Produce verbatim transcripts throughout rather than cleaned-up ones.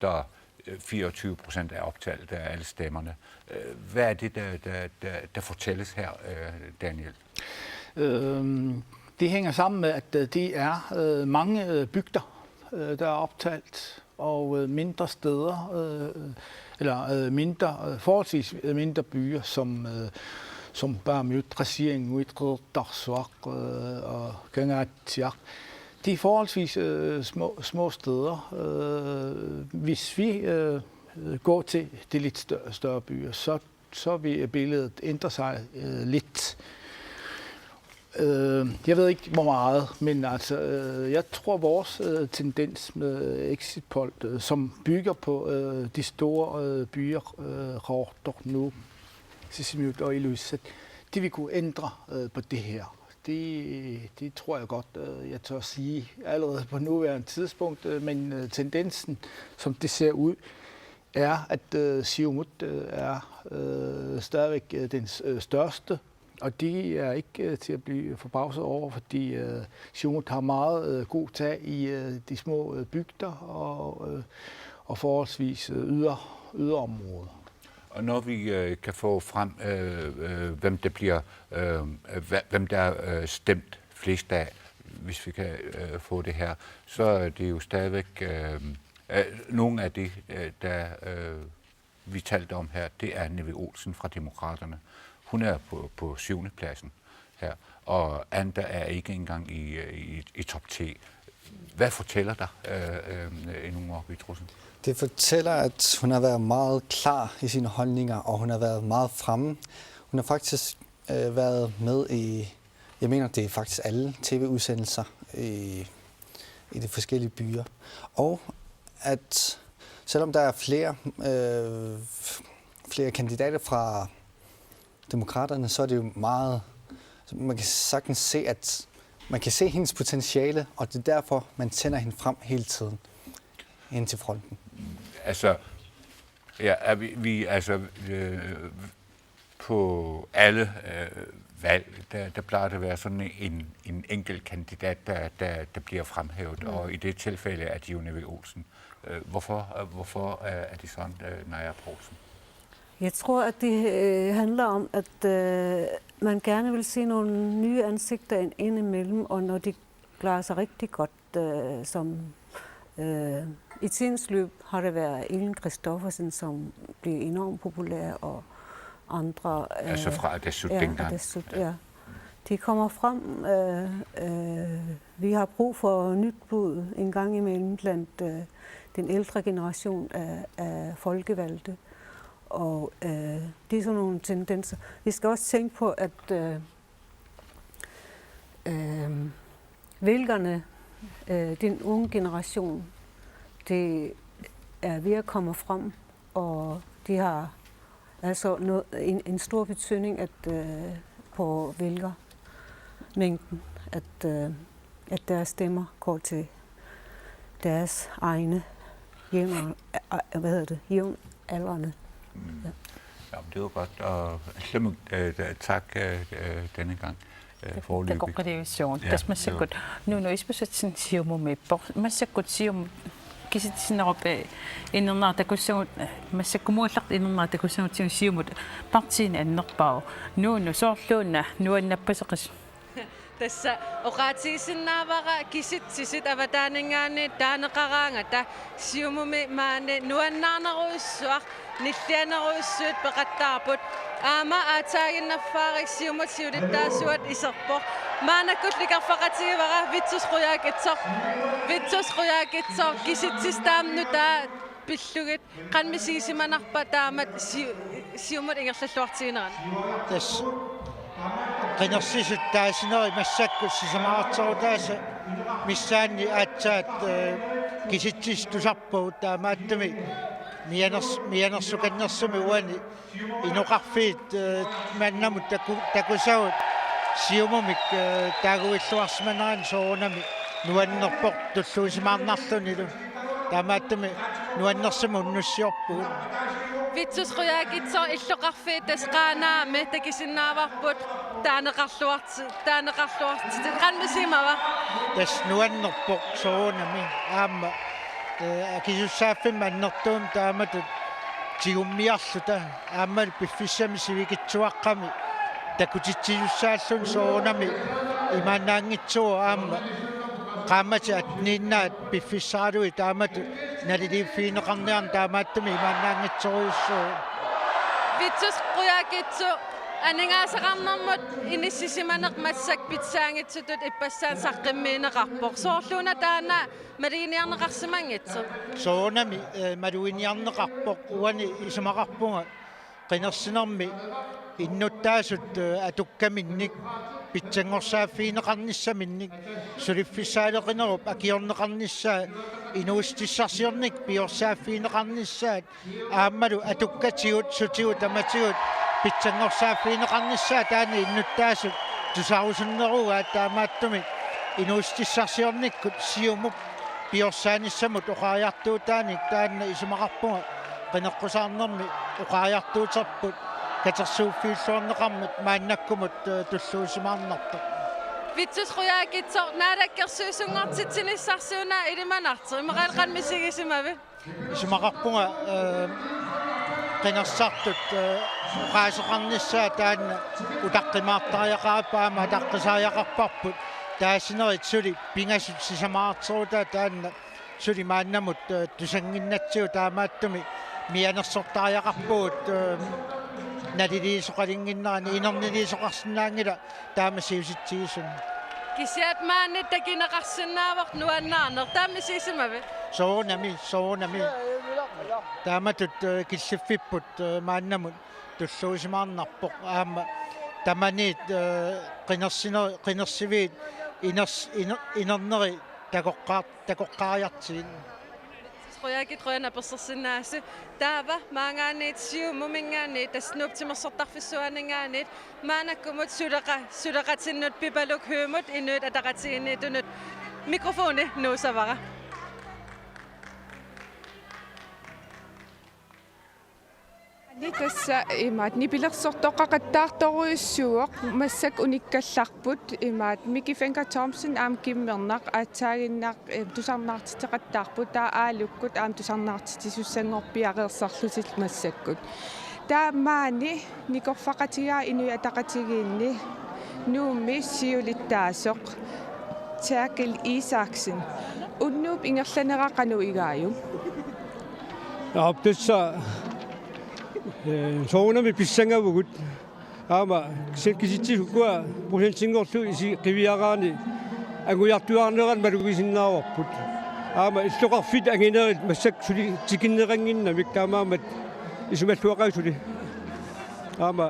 der øh, fireogtyve procent er optalt af alle stemmerne. Øh, Hvad er det, der, der, der, der fortælles her, øh, Daniel? Øhm, det hænger sammen med, at øh, det er øh, mange øh, bygder, øh, der er optalt, og øh, mindre steder, øh, eller øh, mindre, øh, forholdsvis øh, mindre byer, som, øh, som Paamiut, Qasigiannguit, Qeqertarsuaq øh, og Kangaatsiaq. Det er forholdsvis øh, små, små steder. Øh, hvis vi øh, øh, går til de lidt større, større byer, så, så vil billedet ændre sig øh, lidt. Øh, jeg ved ikke, hvor meget, men altså, øh, jeg tror, vores øh, tendens med exit poll, øh, som bygger på øh, de store øh, byer, øh, Qaqortoq, Nuuk, Sisimiut og Ilulissat, det vil kunne ændre øh, på det her. Det, det tror jeg godt, øh, jeg tør sige allerede på nuværende tidspunkt, øh, men øh, tendensen, som det ser ud, er, at øh, Siumut øh, er øh, stadigvæk øh, den s- øh, største, og det er ikke øh, til at blive forbavset over, fordi øh, Siumut har meget øh, god tag i øh, de små øh, bygder og, øh, og forholdsvis øh, yder, yderområder. Og når vi øh, kan få frem, øh, øh, hvem der bliver, øh, hva- hvem der er øh, stemt flest af, hvis vi kan øh, få det her, så er det jo stadigvæk øh, øh, nogle af de, øh, der øh, vi talte om her, det er Nivi Olsen fra Demokraterne. Hun er på, på syvende pladsen her, og Anda er ikke engang i, i, i top ti. Hvad fortæller dig, øh, øh, Inunngooq Vitrussen? Det fortæller, at hun har været meget klar i sine holdninger, og hun har været meget fremme. Hun har faktisk øh, været med i, jeg mener, det er faktisk alle tv-udsendelser i, i de forskellige byer. Og at selvom der er flere, øh, flere kandidater fra Demokraterne, så er det jo meget, man kan sagtens se, at man kan se hendes potentiale, og det er derfor, man sender hende frem hele tiden ind til fronten. Altså, ja, er vi, vi altså, øh, på alle øh, valg, der, der plejer det at være sådan en, en enkelt kandidat, der, der, der bliver fremhævet, mm. Og i det tilfælde er det jo Nivi Olsen. Øh, Hvorfor, øh, hvorfor øh, er det sådan, øh, Naja Poulsen? Jeg tror, at det øh, handler om, at øh, man gerne vil se nogle nye ansigter ind, ind imellem, og når de klarer sig rigtig godt, øh, som øh, i tidens løb har det været Ellen Kristoffersen, som blev enormt populær, og andre. Altså øh, fra Atassut ja, dengang? Atassut, ja. De kommer frem. Øh, øh, vi har brug for nyt blod en gang imellem blandt øh, den ældre generation af, af folkevalgte. Og øh, det er sådan nogle tendenser. Vi skal også tænke på, at øh, øh, vælgerne, øh, den unge generation, det er ved at komme frem, og de har altså noget, en, en stor betydning at, øh, på vælgermængden, at, øh, at deres stemmer går til deres egne jævn, hvad hedder det, jævnaldrende. Mm. Ja. Jamen, det var godt, og Flemming, øh, tak øh, øh, denne gang. Øh, foreløbig. Takoqqilivissuugut. Ja, Tassa massakkut Nuunu Isbosethsen Siumumiippoq. Massakkut Siumut kisitsisinnerup, eh, inernaaq takussagut, eh, massakkumuullartoq inernaaq takussagutsigu Siumut partiinik annerpaavoq. Nuunu, soorluuna nuannappaseqis? Tassa oqaatigisinnaavara kisitsisit avataaninngaanniit taaneqaraangata Siumumi maani nuannaarnerujussuaq, nillianerujussuit peqattaarput. Aamma aatsaaginnarfaarik Siumut siulittaasuat iserpoq. Maannakkut ikerfaqatigivara Vittus Qujaukitsoq. Vittus Qujaukitsoq, kisitsisit taama nutaat pillugit, qanoq misigisimanarpa taamatut Si-, Siumut ingerlalluartiginerani? Tassa qinersisut taasineri massakkut sisamararterutaasa missaanni aatsaat, eh, kisitsisit tusarpagut, taamaattumik mianers-, mianersukannersumik uani inoqarfiit, eh, mannamut taku-, takusagut Siumumik, eh, taaguilluarsimanerani soorunami nuannerpoq tulluusimaarnarlunilu. Taamaattumik nuannersumik unnussiorpugut. Vittus Qujaukitsoq, illoqarfiit tassa Qaanaami takusinnaavarput taaneqarluarti-, taaneqarluartitit. Qanoq misigimava? Tassa nuannerpoq soorunami. Aamma eh, akisussaaffimmik annertuumik taamatut tigummiarluta aammalu piffissami sivikitsuaqqami takutitsisussaalluni soorunami imaannaanngitsoq aamma qaammatit atteniinnaat piffissaralugit taamatut naliliiffigineqarniarneq taamaattumik imaannaanngitsorujussuuvoq. Vittus Qujaukitsoq, aningaasaqarnermut inissisimaneq massakkut pitsaanngitsutut ippassaq saqqummiunneqarpoq. Soorluuna taanna maluginiarneqarsimanngitsoq? Soorunami, eh, maluginiarneqarpoq, uani isumaqarpunga qinersinermi innuttaasut, eh, atukkaminnik pitsanngorsaaffeqarnissaminnik suliffissaaleqinerup akiorneqarnissaa inuussutissarsiornikkut piorsaaffigineqarnissaat aammalu atukkatigut sutigut tamatigut pitsanngorsaaffeqarnissaat taanna innuttaasut tusarusunnerugaat taamaattumik inuussutissarsiornikkut siumup piorsaanissamut oqariartuutaanik taanna isumaqarpunga qineqqusaarnermi oqariartuuterput katersuuffiulluarneqarmat maannakkumut, eh, tulluusimaarnartoq. Vittus Qujaukitsoq, naalakkersuisunngortitsinissarsi una ilimanartoq, immaqalu qanoq misigisimavit? Isumaqarpunga, eh, qinersisartut, eh, oqaaseqarnissaa taanna utaqqimaartariaqarparput aamma ataqqisariaqarparput taasinerit suli pingasut sisamararterutaat taanna suli maannamut, eh, tusannginnatsigu taamaattumik mianersortariaqarpugut, eh, naliliisoqalinnginnerani inerniliisoqarsinnaanngilaq taama siusitsigisumik. Kisianni maani takuneqarsinnaavoq nuannaarneq, taama misigisimavit? Soorunami, soorunami. Taamatut, eh, killiffipput, eh, maannamut tulluusimaarnarpoq aamma tamaniit, eh, qinersine-, qinersiviit iners-, iner-, inerneri takoqqaar-, takoqqaariartigit. Qujaukitsoq, qujanaq apersorsinnaasasi. Taava maanngaanniit Siumuminngaanniit, tassa Nuup Timersortarfissuaaninngaanniit, maannakkumut suleqa-, suleqatinnut Pipaluk Høeghimut Inuit Ataqatigiinniittunut mikrofoni nuusavara. Ni tassa imaat nipilersortoqaqattaartorujussuuvoq, massakkut unikkallarput, imaat Miki Fencker Thomsen aamma Kimmernaq aatsaaginnaq, eh, tusarnaartitseqattaarput, taava Aalukkut aamma tusarnaartitsisussanngorpiareersarlutik massakkut. Taava maani nikorfaqatigaa Inuit Ataqatigiinni Nuummi siulittaasoq Therkel Isaksen. Unnuup ingerlanera qanoq igaajuk? Aap, tassa, eh, soorunami pissangavugut. Aamma kisianni kisitsisit ukua procentinngorlugit isi qiviaraanni angujartuaarnerani malugisinnaavarput. Aamma illoqarfiit anginerit massakkut suli tikinneqannginnamik, taamaammat isumalluaqaaq suli. Aamma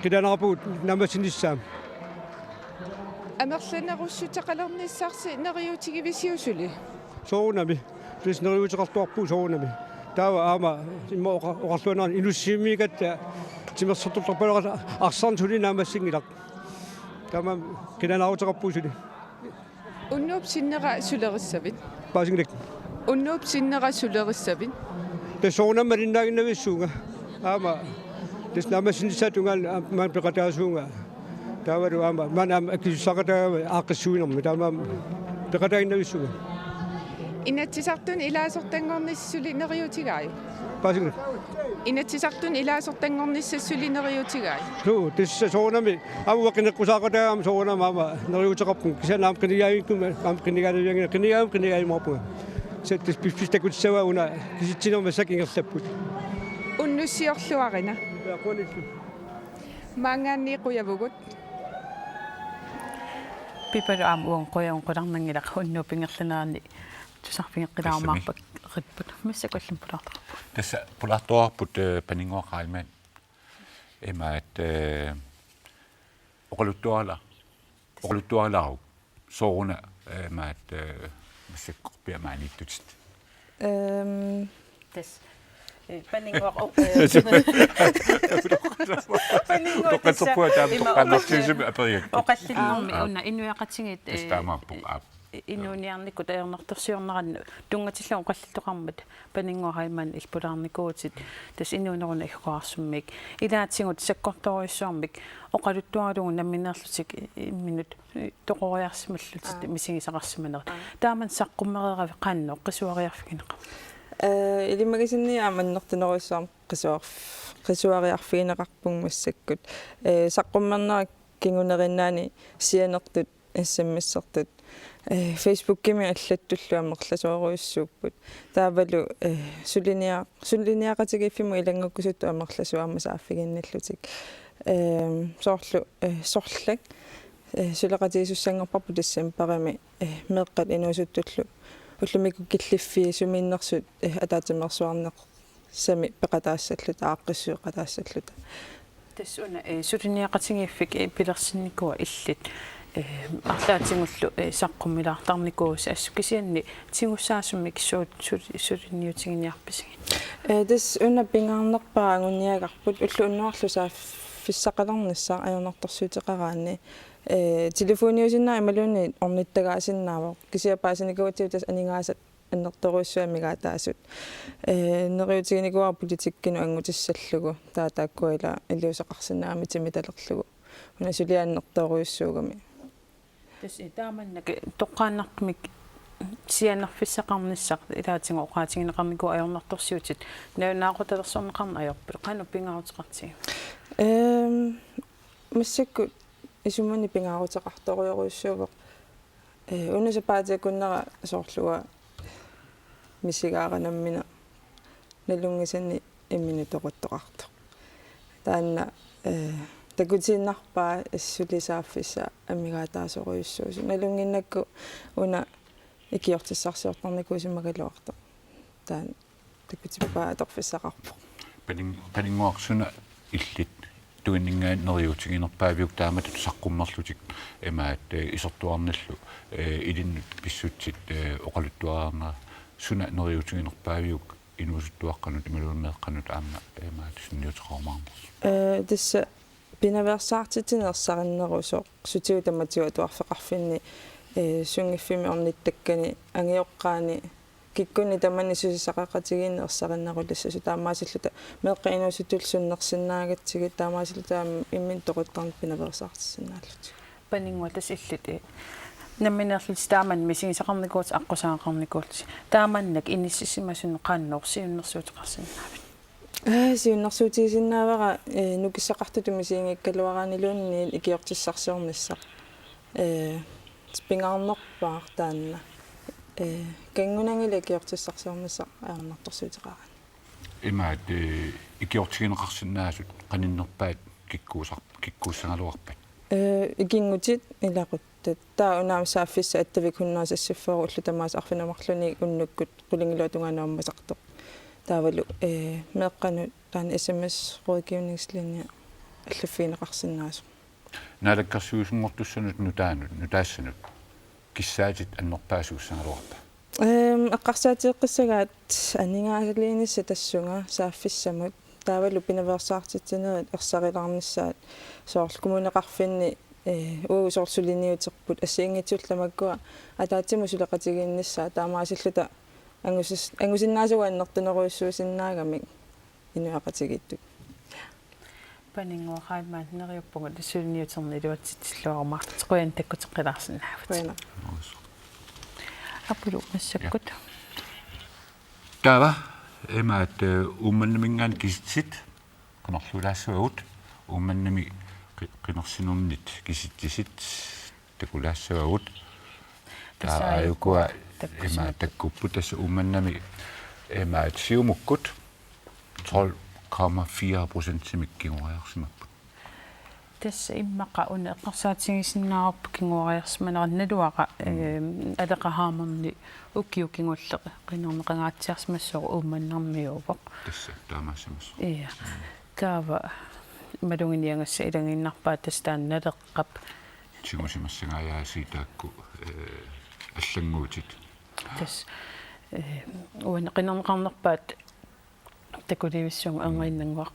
qilanaarpugut naammassinissaanut. Amerlanerussuteqalernissarsi neriuutigivisiuk suli? Soorunami. Tassa neriuuteqartuarpugut soorunami. Taava aamma immaqa oqa-, oqarluarnerani inussivimmiikkatta timersortortarpalaarlunga arsarneq suli naammassinngilaq. Taamaammat qilanaaruteqarpugut suli. Unnuup sinnera sulerissavit? Paasinngilakka. Unnuup sinnera sulerissavit? Tassa soorunami malinnaaginnavissuunga. Aamma tassa naammassinissaata tungaanut aamma maani peqataasuunga. Taavalu aamma maani aamma akisussaaqataagama aaqqissuinermi, taamaammat peqataaginnavissuunga. Inatsisartuni ilaasortanngornissaq suli neriuutigaajuk? Paasinngilakka. Inatsisartuni ilaasortanngornissaq suli neriuutigaajuk? Suu, tassa soorunami aamma uanga qineqqusaaqataagama soorunami aamma neriuuteqarpunga, kisianni aamma qinigaavikkuma aamma qinigaanavianngilanga, qinigaavimmut qinigaajumaarpunga. Tassa piffissaq takutissavaa una kisitsineq massakkut ingerlapput. Unnussiorluarina. Ja, qujanillu. Maanngaanniit qujavugut. Pipaluk aamma uanga qujavugut, qularnanngilaq unnuup ingerlanerani tusarfigeqqilaarumaarpakka. Massakkut allamik pulaartoqarpugut. Tassa pulaartoqarput, eh, Paninnguaq Heilmann. Imaat, eh, oqaluttuarila-, oqaluttuarilaaruk sooruna, eh, imaat, eh, massakkorpiaq maaniittutit. Ehm, tassa. Eh, Paninnguaq, o-, eh, Paninnguaq tassa. Utoqqatserpunga taama ima toqqaannartigisumik oqalli-, aperigakkit. Oqallinnermi. Aa, una inuiaqatigiit, tassa eh, taamaappoq, aap. Inuuniarnikkut ajornartorsiornerannut tunngatillugu oqallinneqarmat Paninnguaq Heilmann illit pulaarnikuuvutit, tassa inuunerup naggataarsummik ilaatigut sakkortoorujussuarmik oqaluttuaralugu nammineerlutik imminut toqoriarsimallutit Aa. misigisaqarsimanerat. Aa. Taamani saqqummereeravit qanoq qisuariarfigineqarpa? Eh, ilimagisinni aamma annertunerujussuarmik qisuarf-, qisuariarfigineqarpunga massakkut. Eh, saqqummernera kingunerinnaani sianertut S M S-ertut, eh, Facebookimi allattullu amerlasoorujussuupput. Taavalu, eh, sulinia-, suliniaqatigiiffimmut ilanngukkusuttu amerlasuut aamma saaffiginnillutik. Ehm, soorlu, eh, sorlak, eh, suleqatigiissussanngorparput decembarimi, eh, meeqqat inuusuttullu ullumikkut killiffii sumiinnersut, eh, ataatsimeersuarneq sami peqataassalluta, aaqqissuuqataassalluta. Tassa una, eh, suliniaqatigiiffik, eh, pilersinnikuuat illit, eh, arlaatigullu, eh, saqqummilaartarnikuusi assut, kisianni tigussaasumik suut sul-, suliniutiginiarpisigit? Eh, tassa una pingaarnerpaaq anguniagarput ulloq unnuarlu saaffissaqalernissaq ajornartorsiuteqaraanni. Eh, telefoniusinnaavoq imaluunniit ornittagaasinnaavoq. Kisianni paasinikuugatsigu tassa aningaasat annertoorujussuit amigaataasut. Eh, neriuutiginikuuara politikkinut anngutissallugu, taava taakkua ila iliuuseqarsinnaammat timitalerlugu. Una suliaq annertoorujussuugami. Tassa taamannak toqqaannartumik sianerfissaqarnissaq ilaatigut oqaatigineqarnikuuvoq ajornartorsiutit nalunaaqutalersorneqarneq ajorput. Qanoq pingaaruteqartigiva? Ehm, massakkut isumanni pingaaruteqartorujorujussuuvoq. Eh, una sapaatip akunnera soorlu uanga misigaara nammineq nalunngisannik imminut toquttoqartoq. Taanna, eh, takutiinnarpaa assut suli saaffissaq amigaataasorujussuusoq. Nalunnginnakku una ikiortissarsiortarnikuusimagaluartoq. Taanna takutippaa atorfissaqarpoq. Panin-, Paninnguaq, suna illit tunininngaanniit neriuutiginerpaaviuk taamatut saqqummerlutit imaat, eh, isertuarnillu, eh, ilinnut pissutsit, eh, oqaluttuariarnerat, suna neriuutiginerpaaviuk inuusuttuaqqanut imaluunniit meeqqanut aamma, eh, imaat sunniuteqarumaarnersoq? Eh, tassa pinaveersaartitsineq ersarinnerusoq sutigut tamatigut atuarfeqarfinni, eh, sunngiffimmi ornittakkani angioqqaani kikkunnit tamanit susassaqaqatigiinneq ersarinnerulissasoq, taamaasilluta meeqqat inuusuttullu sunnersinnaagatsigit, taamaasilluta aamma imminut toquttarneq pinaveersaartissinnaallutik. Paninnguaq, tassa illit, eh, nammineerlutit taamani misigisaqarnikuuvutit, aqqusagaqarnikuullutit. Taamannak inissisimasunut qanoq siunnersuuteqarsinnaavit? Eh, siunnersuutigisinnaavara, eh, nukissaqartutut misiginngikkaluaraanniluunniit ikiortissarsiornissaq. Eh, pingaarnerpaaq taanna. Eh, kanngunanngilaq ikiortissarsiornissaq ajornartorsiuteqaraanni. Imaat, eh, ikiortigineqarsinnaasut qaninnerpaat kikkuusar-, kikkuussagaluarpat? Eh, ikinngutit ilaquttat. Taava una aamma saaffissaq attavik hundrede seksogfyrre ullut tamaasa arfineq-marlunut unnukkut qulingiluat tungaanut ammasartoq. Taavalu, eh, meeqqanut taanna S M S-rådgivningslinje allaffigineqarsinnaasoq. Naalakkersuisunngortussanut nutaanut, nutaassanut kissaatit annerpaasuussagaluarpa? Ehm, eqqarsaatigeqqissagaat aningaasaliinissaq tassunga saaffissamut, taavalu pinaveersaartitsinerit ersarilaarnissaat, soorlu kommuneqarfinni, eh, uagut soorlu suliniuterput, assigiinngitsullu tamakkua ataatsimut suleqatigiinnissaat, taamaasilluta angusis-, angusinnaasagut annertunerujussuusinnaagamik inuiaqatigiittut. Paninnguaq Heilmann, neriuppunga suliniuterneq iluatsitsilluarumaartutit, qujanaq takkuteqqilaarsinnaavutit. Qujanaq. Apulu massakkut. Ja. Taava, imaat, eh, Uummannaminngaanniit kisitsit qinerlulaassavagut, Uummannami qi-, qinersinermit kisitsisit takulaassavagut. Taava aajukua ima takkupput, tassa Uummannami imaat Siumukkut tolv komma fire procentimik kinguariarsimapput. Tassa immaqa una eqqarsaatigisinnaavarput kinguariarsimanerat, naluara, ehm, Aleqa Hammond ukiut kingulleq qinerneqangaatsiarsimassaaq, Uummannarmiuuvoq. Tassa taamaassimassaaq. Ja. Taava maluginiagassat ilagiinnarpaat tassa taanna Naleqqap. Tigusimassagaasiit taakku, eh, allannguutit. Tassa, eh, uani qinerneqarnerpaat takulivissuunga, erniinnannguaq.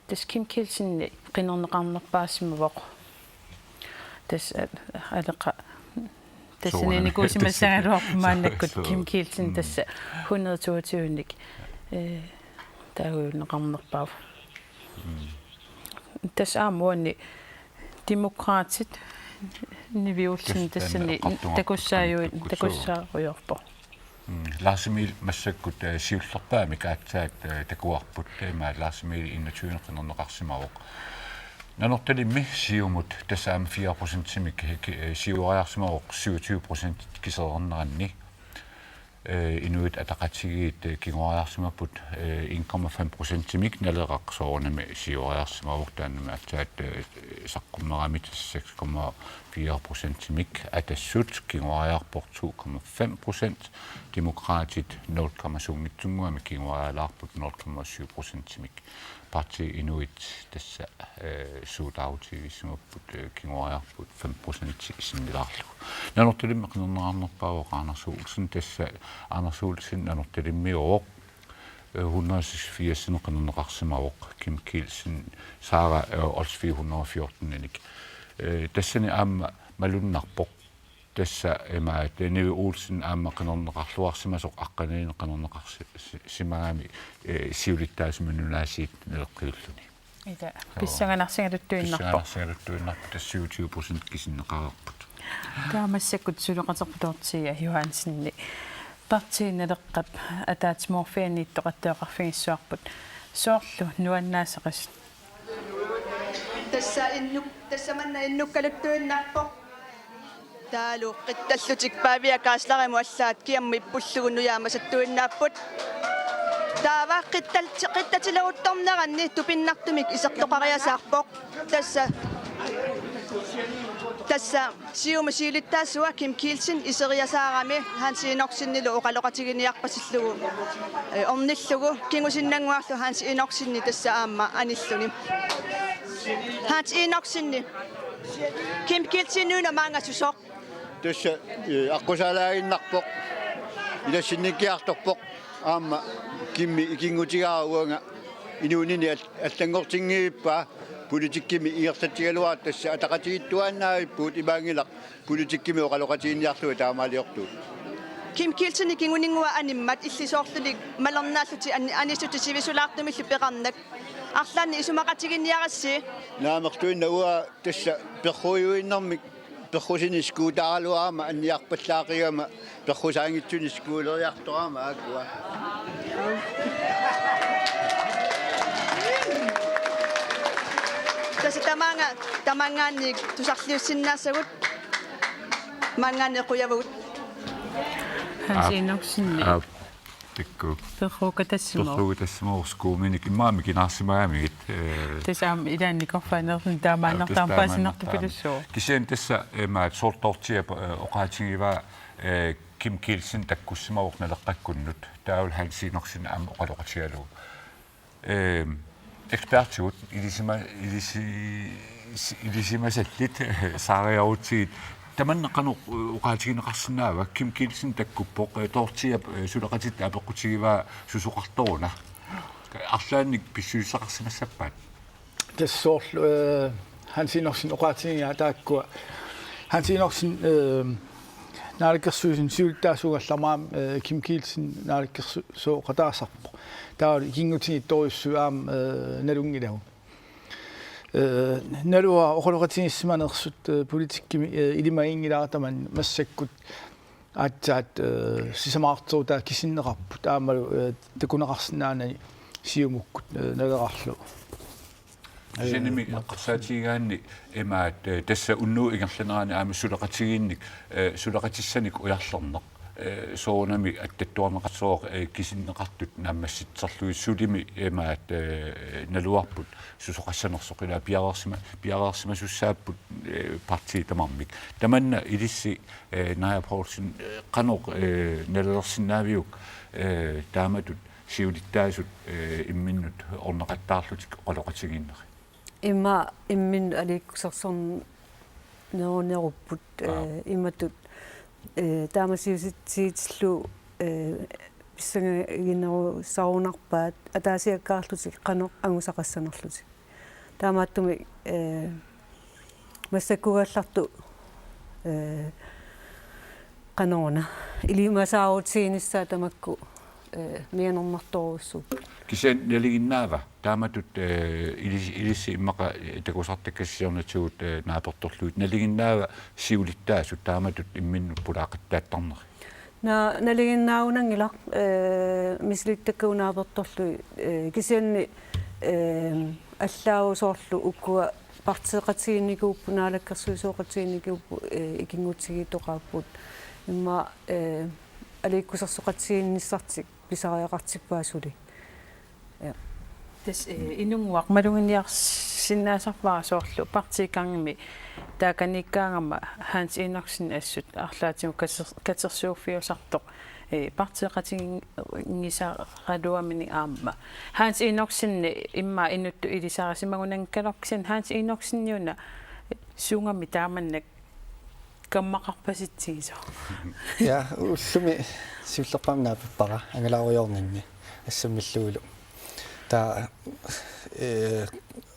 Tassa Kim Kielsen qinerneqarnerpaasimavoq. Tassa, eh, Aleqa Tassani soorunami nikuusimassagaluarpoq maannakkut. Soo. Kim Kielsen, mm, tassa hundrede toogtyve-nik, eh, taagujuneqarnerpaavoq. Mm. Tassa aamma uani Demokraatit, Nivi Olsen, tassa tassani taanna eqqartugaq takussaajuit, taanna takussaarujoorpoq. Mm, Lars Emil massakkut, eh, siullerpaamik aatsaat, eh, takuarput, eh, ima Lars Emil enogtyve qinerneqarsimavoq. Nanortalimmi Siumut tassa aamma fire procentimik, eh, ki-, eh, siuariarsimavoq syvogtyve procent kisereerneranni. Eh, Inuit Ataqatigiit, eh, kinguariarsimapput, eh, en komma fem procentimik, Naleraq soorunami siuariarsimavoq taanna aatsaat, eh, saqqummerami tassa seks komma fire procentimik, Atassut kinguariarpoq to komma fem procent, Demokraatit nul komma syvitsunnguamik kinguarialaarput nul komma syv procentimik. Partii Inuit tassa, eh, suutaarutigiissimapput, eh, kinguariarput fem procent sinnilaarlugu. Nanortalimmi qinerneqarnerpaavoq Anders Olsen, tassa Anders Olsen Nanortalimmiuvoq, eh, hundrede seksogfirs qinerneqarsimavoq, Kim Kielsen, Sara, eh, Olsvig hundrede fjorten-inik. Eh, tassani aamma malunnarpoq. Tassa imaat, Nivi Olsen aamma qinerneqarluarsimasoq aqqanilinnik qinerneqarsi-, si-, simagami, eh, siulittaasumik nunaasiit naleqqiulluni. Ila, joo, pissanganarsigaluttuinnarpoq. Pissanganarsigaluttuinnarpoq, tassa syvogtyve procent kisinneqareerput. Taava massakkut suleqaterput Dorthea Johansen, Partii Naleqqap ataatsimoorfianiittoq attaveqarfigissavarput. Soorlu nuannaasaqis? Tassa innuk-, tassa manna innukkaluttuinnarpoq. Taavalu qittallutik Pavia Kaaslerimut allaat kiammut ippullugu nujaamasattuinnaapput. Taava qittal-, qittatileruttorneranni tupinnartumik isertoqariasaarpoq. Tassa, tassa Siumup siulittaasua Kim Kielsen iseriasaarami Hans Enoksenilu oqaloqatiginiarpasillugu, eh, ornillugu, kingusinnannguarlu Hans Enokseni tassa aamma anilluni. Hans Enokseni, Kim Kielsenip una maanga susoq? Tassa, eh, aqqusaalaaginnarpoq, ilassinnikkiartorpoq, aamma Kimmi ikinngutigaara uanga inuunini al-, allanngortinngivippaa, politikkimi ingerlatsigaluartoq, tassa ataqatigiittuaannavippugut, imaanngilaq politikkimi oqaloqatiginiarlugit taamaaliortugut. Kim Kielsenip kinguninngua animmat illit soorlulik malernaallutit an-, anissutit sivisulaartumillu peqarnak arlaannik isumaqatiginiarissi? Naamertuinnaq, uanga tassa perruiuinnarmik perrusinik skuutaraluarama anniarpallaaqigama perrusaanngitsunik skuuleriartorama aakkua. Tassa tamaanga, tamaanngaanniit tusarliussinnaasagut, maanngaanniit qujavugut. Hans Aap. Enoksen. Aap. Takuuk. Perruukatassimavoq. Perruukatassimavoq skuuminik, immaqa mikinaarsimagamigit, eh. Tassa aamma ilaanni korfaanerluni taamaannartaramik. Aap, tassa taamaannartaramik paasinartupilussuuvoq. Kisianni tassa, eh, imaat soorlu Dorthea, eh, oqaatigivaa, eh, Kim Kielsen takkussimavoq Naleqqakkunnut. Taavalu Hans Enoksen aamma oqaloqatigalugu. Ehm, ekspertigut ilisima-, ilisi-, ilisimasallit saariarutsigit. Tamanna qanoq oqaatigineqarsinnaava? Kim Kielsen takkuppoq, eh, Dorthea, eh, suleqatitta apeqqutigivaa susoqartoruna. Arlaannik pissusissaqarsimassappat? Tassa soorlu, eh, Hans Enoksen oqaatigigaa taakkua. Hans Enoksen, eh, naalakkersuisuni siulittaasuugallarami, eh, Kim Kielsen naalakkersuisooqataasarpoq. Taavalu ikinngutigiittorujussuit aamma, eh, nalunngilagut. Eh, naluara oqaloqatigiissimanersut, eh, politikkimi, eh, ilimaginngilara tamanna massakkut aatsaat, eh, sisamaqarterutaa kisinneqarput aammalu, eh, takuneqarsinnaanani Siumukkut, eh, Nalerarlu. Kisiannimi eqqarsaatigigaanni imaat, eh, tassa unnuup ingerlanerani aamma suleqatigiinnik, eh, suleqatissanik ujarlerneq, eh, soorunami attattuarneqartoq, eh, kisinneqartut naammassitserlugit sulimi imaat, eh, naluarput susoqassanersoq, ila piareersima-, piareersimasussaapput, eh, partiit tamarmik. Tamanna ilissi, eh, Naja Poulsen, eh, qanoq, eh, nalilersinnaaviuk, eh, taamatut siulittaasut, eh, imminnut orneqattaarlutik oqaloqatigiinneri? Ima imminnut aliikkusersornerunerupput, aap, eh, imatut, eh, taamaasillutik, eh, pissangaginerusarunarpaat ataasiakkaarlutik qanoq angusaqassanerlutik. Taamaattumik, eh, massakkugallartut, eh, Qanoruna ilimasaarutiginissaa tamakku, eh, mianernartorujussuupput. Kisianni nalinginnaava taamatut, eh, ilis-, ilissi immaqa, eh, takusartakkatit siornatigut, eh, naapertorlugit, nalinginnaava siulittaasut taamatut imminnut pulaaqattaattarnerit? Na-, nalinginnaagunanngilaq, eh, misilittakkavut naapertorlugit, eh, kisianni, eh, allaavut soorlu ukua partiiqatigiinnikuupput, naalakkersuisooqatigiinnikuupput, eh, ikinngutigiittoqaapput, immaqa, eh, aliikkusersoqatigiinnissartik pisariaqartippaa suli. Ja. Tassa, eh, Inunnguaq maluginiarsinnaasarpara soorlu partiikkangimi taakaniikkaangama Hans Enoksen assut arlaatigut kater-, katersuuffiusartoq, eh, partiiqatiginngisaraluamini aamma. Hans Enoksen immaqa inuttut ilisarisimagunanngikkaluarpoq, kisianni Hans Enokseniuna suugami taamannak kammaqqarpasitsigisoq? Ja, ullumi siullerpaamik naapippara angalaarujoorninni assammillugulu. Taava, eh,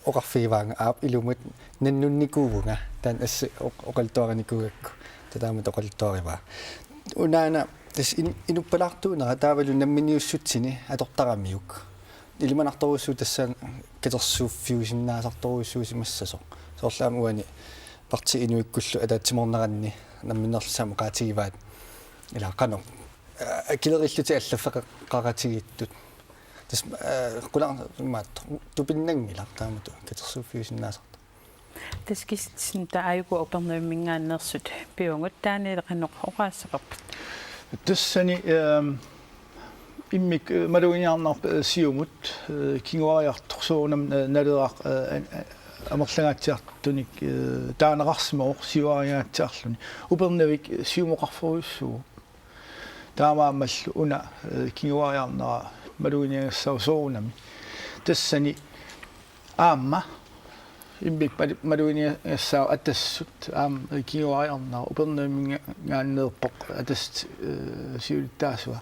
oqarfigivaanga aap ilumut nannunnikuuvunga, taanna assut oq-, oqaluttuarinikuugakku, taava taamatut oqaluttuarivaa. Unaana tassa in-, inuppalaartuunera taavalu namminiussutsini atortaramiuk. Ilimanartorujussuuvoq tassa katersuuffiusinnaasartorujussuusimassasoq. Soorlu aamma uani partiit inuikkullu ataatsimoorneranni namminerlutik aamma oqaatigivaat, ila qanoq, eh, akilerillutik allaffeqaqatigiittut. Tassa, eh, qulaa-, imaattoq, tupinnanngilaq taamatut katersuuffiusinnaasartoq. Tassa kisitsisit taava aajuku Upernavimminngaanneersut pivugut, taanna qanoq oqaaseqarpit? Tassani, ehm, immikkut, eh, maluginiarnarpoq, eh, Siumut, eh, kinguariartoq soorunami, eh, Naleraq, eh, an-, an-, amerlangaatsiartunik, eh, taaneqarsimavoq siuarigaatsiarluni. Upernavik, eh, siumoqarferujussuuvoq. Taamaammallu una, eh, kinguariarnera maluginiagassaavoq soorunami. Tassani aamma immikkut mal-, maluginiagassaavoq Atassut aamma, eh, kinguariarnera Upernavimminngaanneerpoq Atasut, eh, siulittaasua.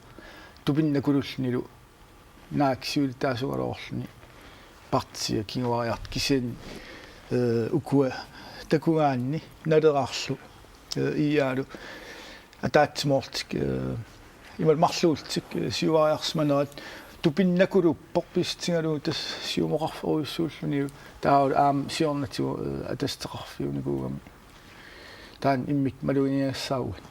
Tupinnakulullunilu naak siulittaasuugaluarluni partiia kinguariartoq, kisianni, eh, ukua takugaanni Nalerarlu, eh, IA-lu ataatsimoorlutik, eh, imaluunniit marluullutik, eh, siuariarsimanerat tupinnakuluppoq, pissutigalugu tassa siumoqarferujussuullunilu, taavalu aamma siornatigut, eh, Atasiinnarfeqarfiunikuugami. Taanna immikkut maluginiagassaagut.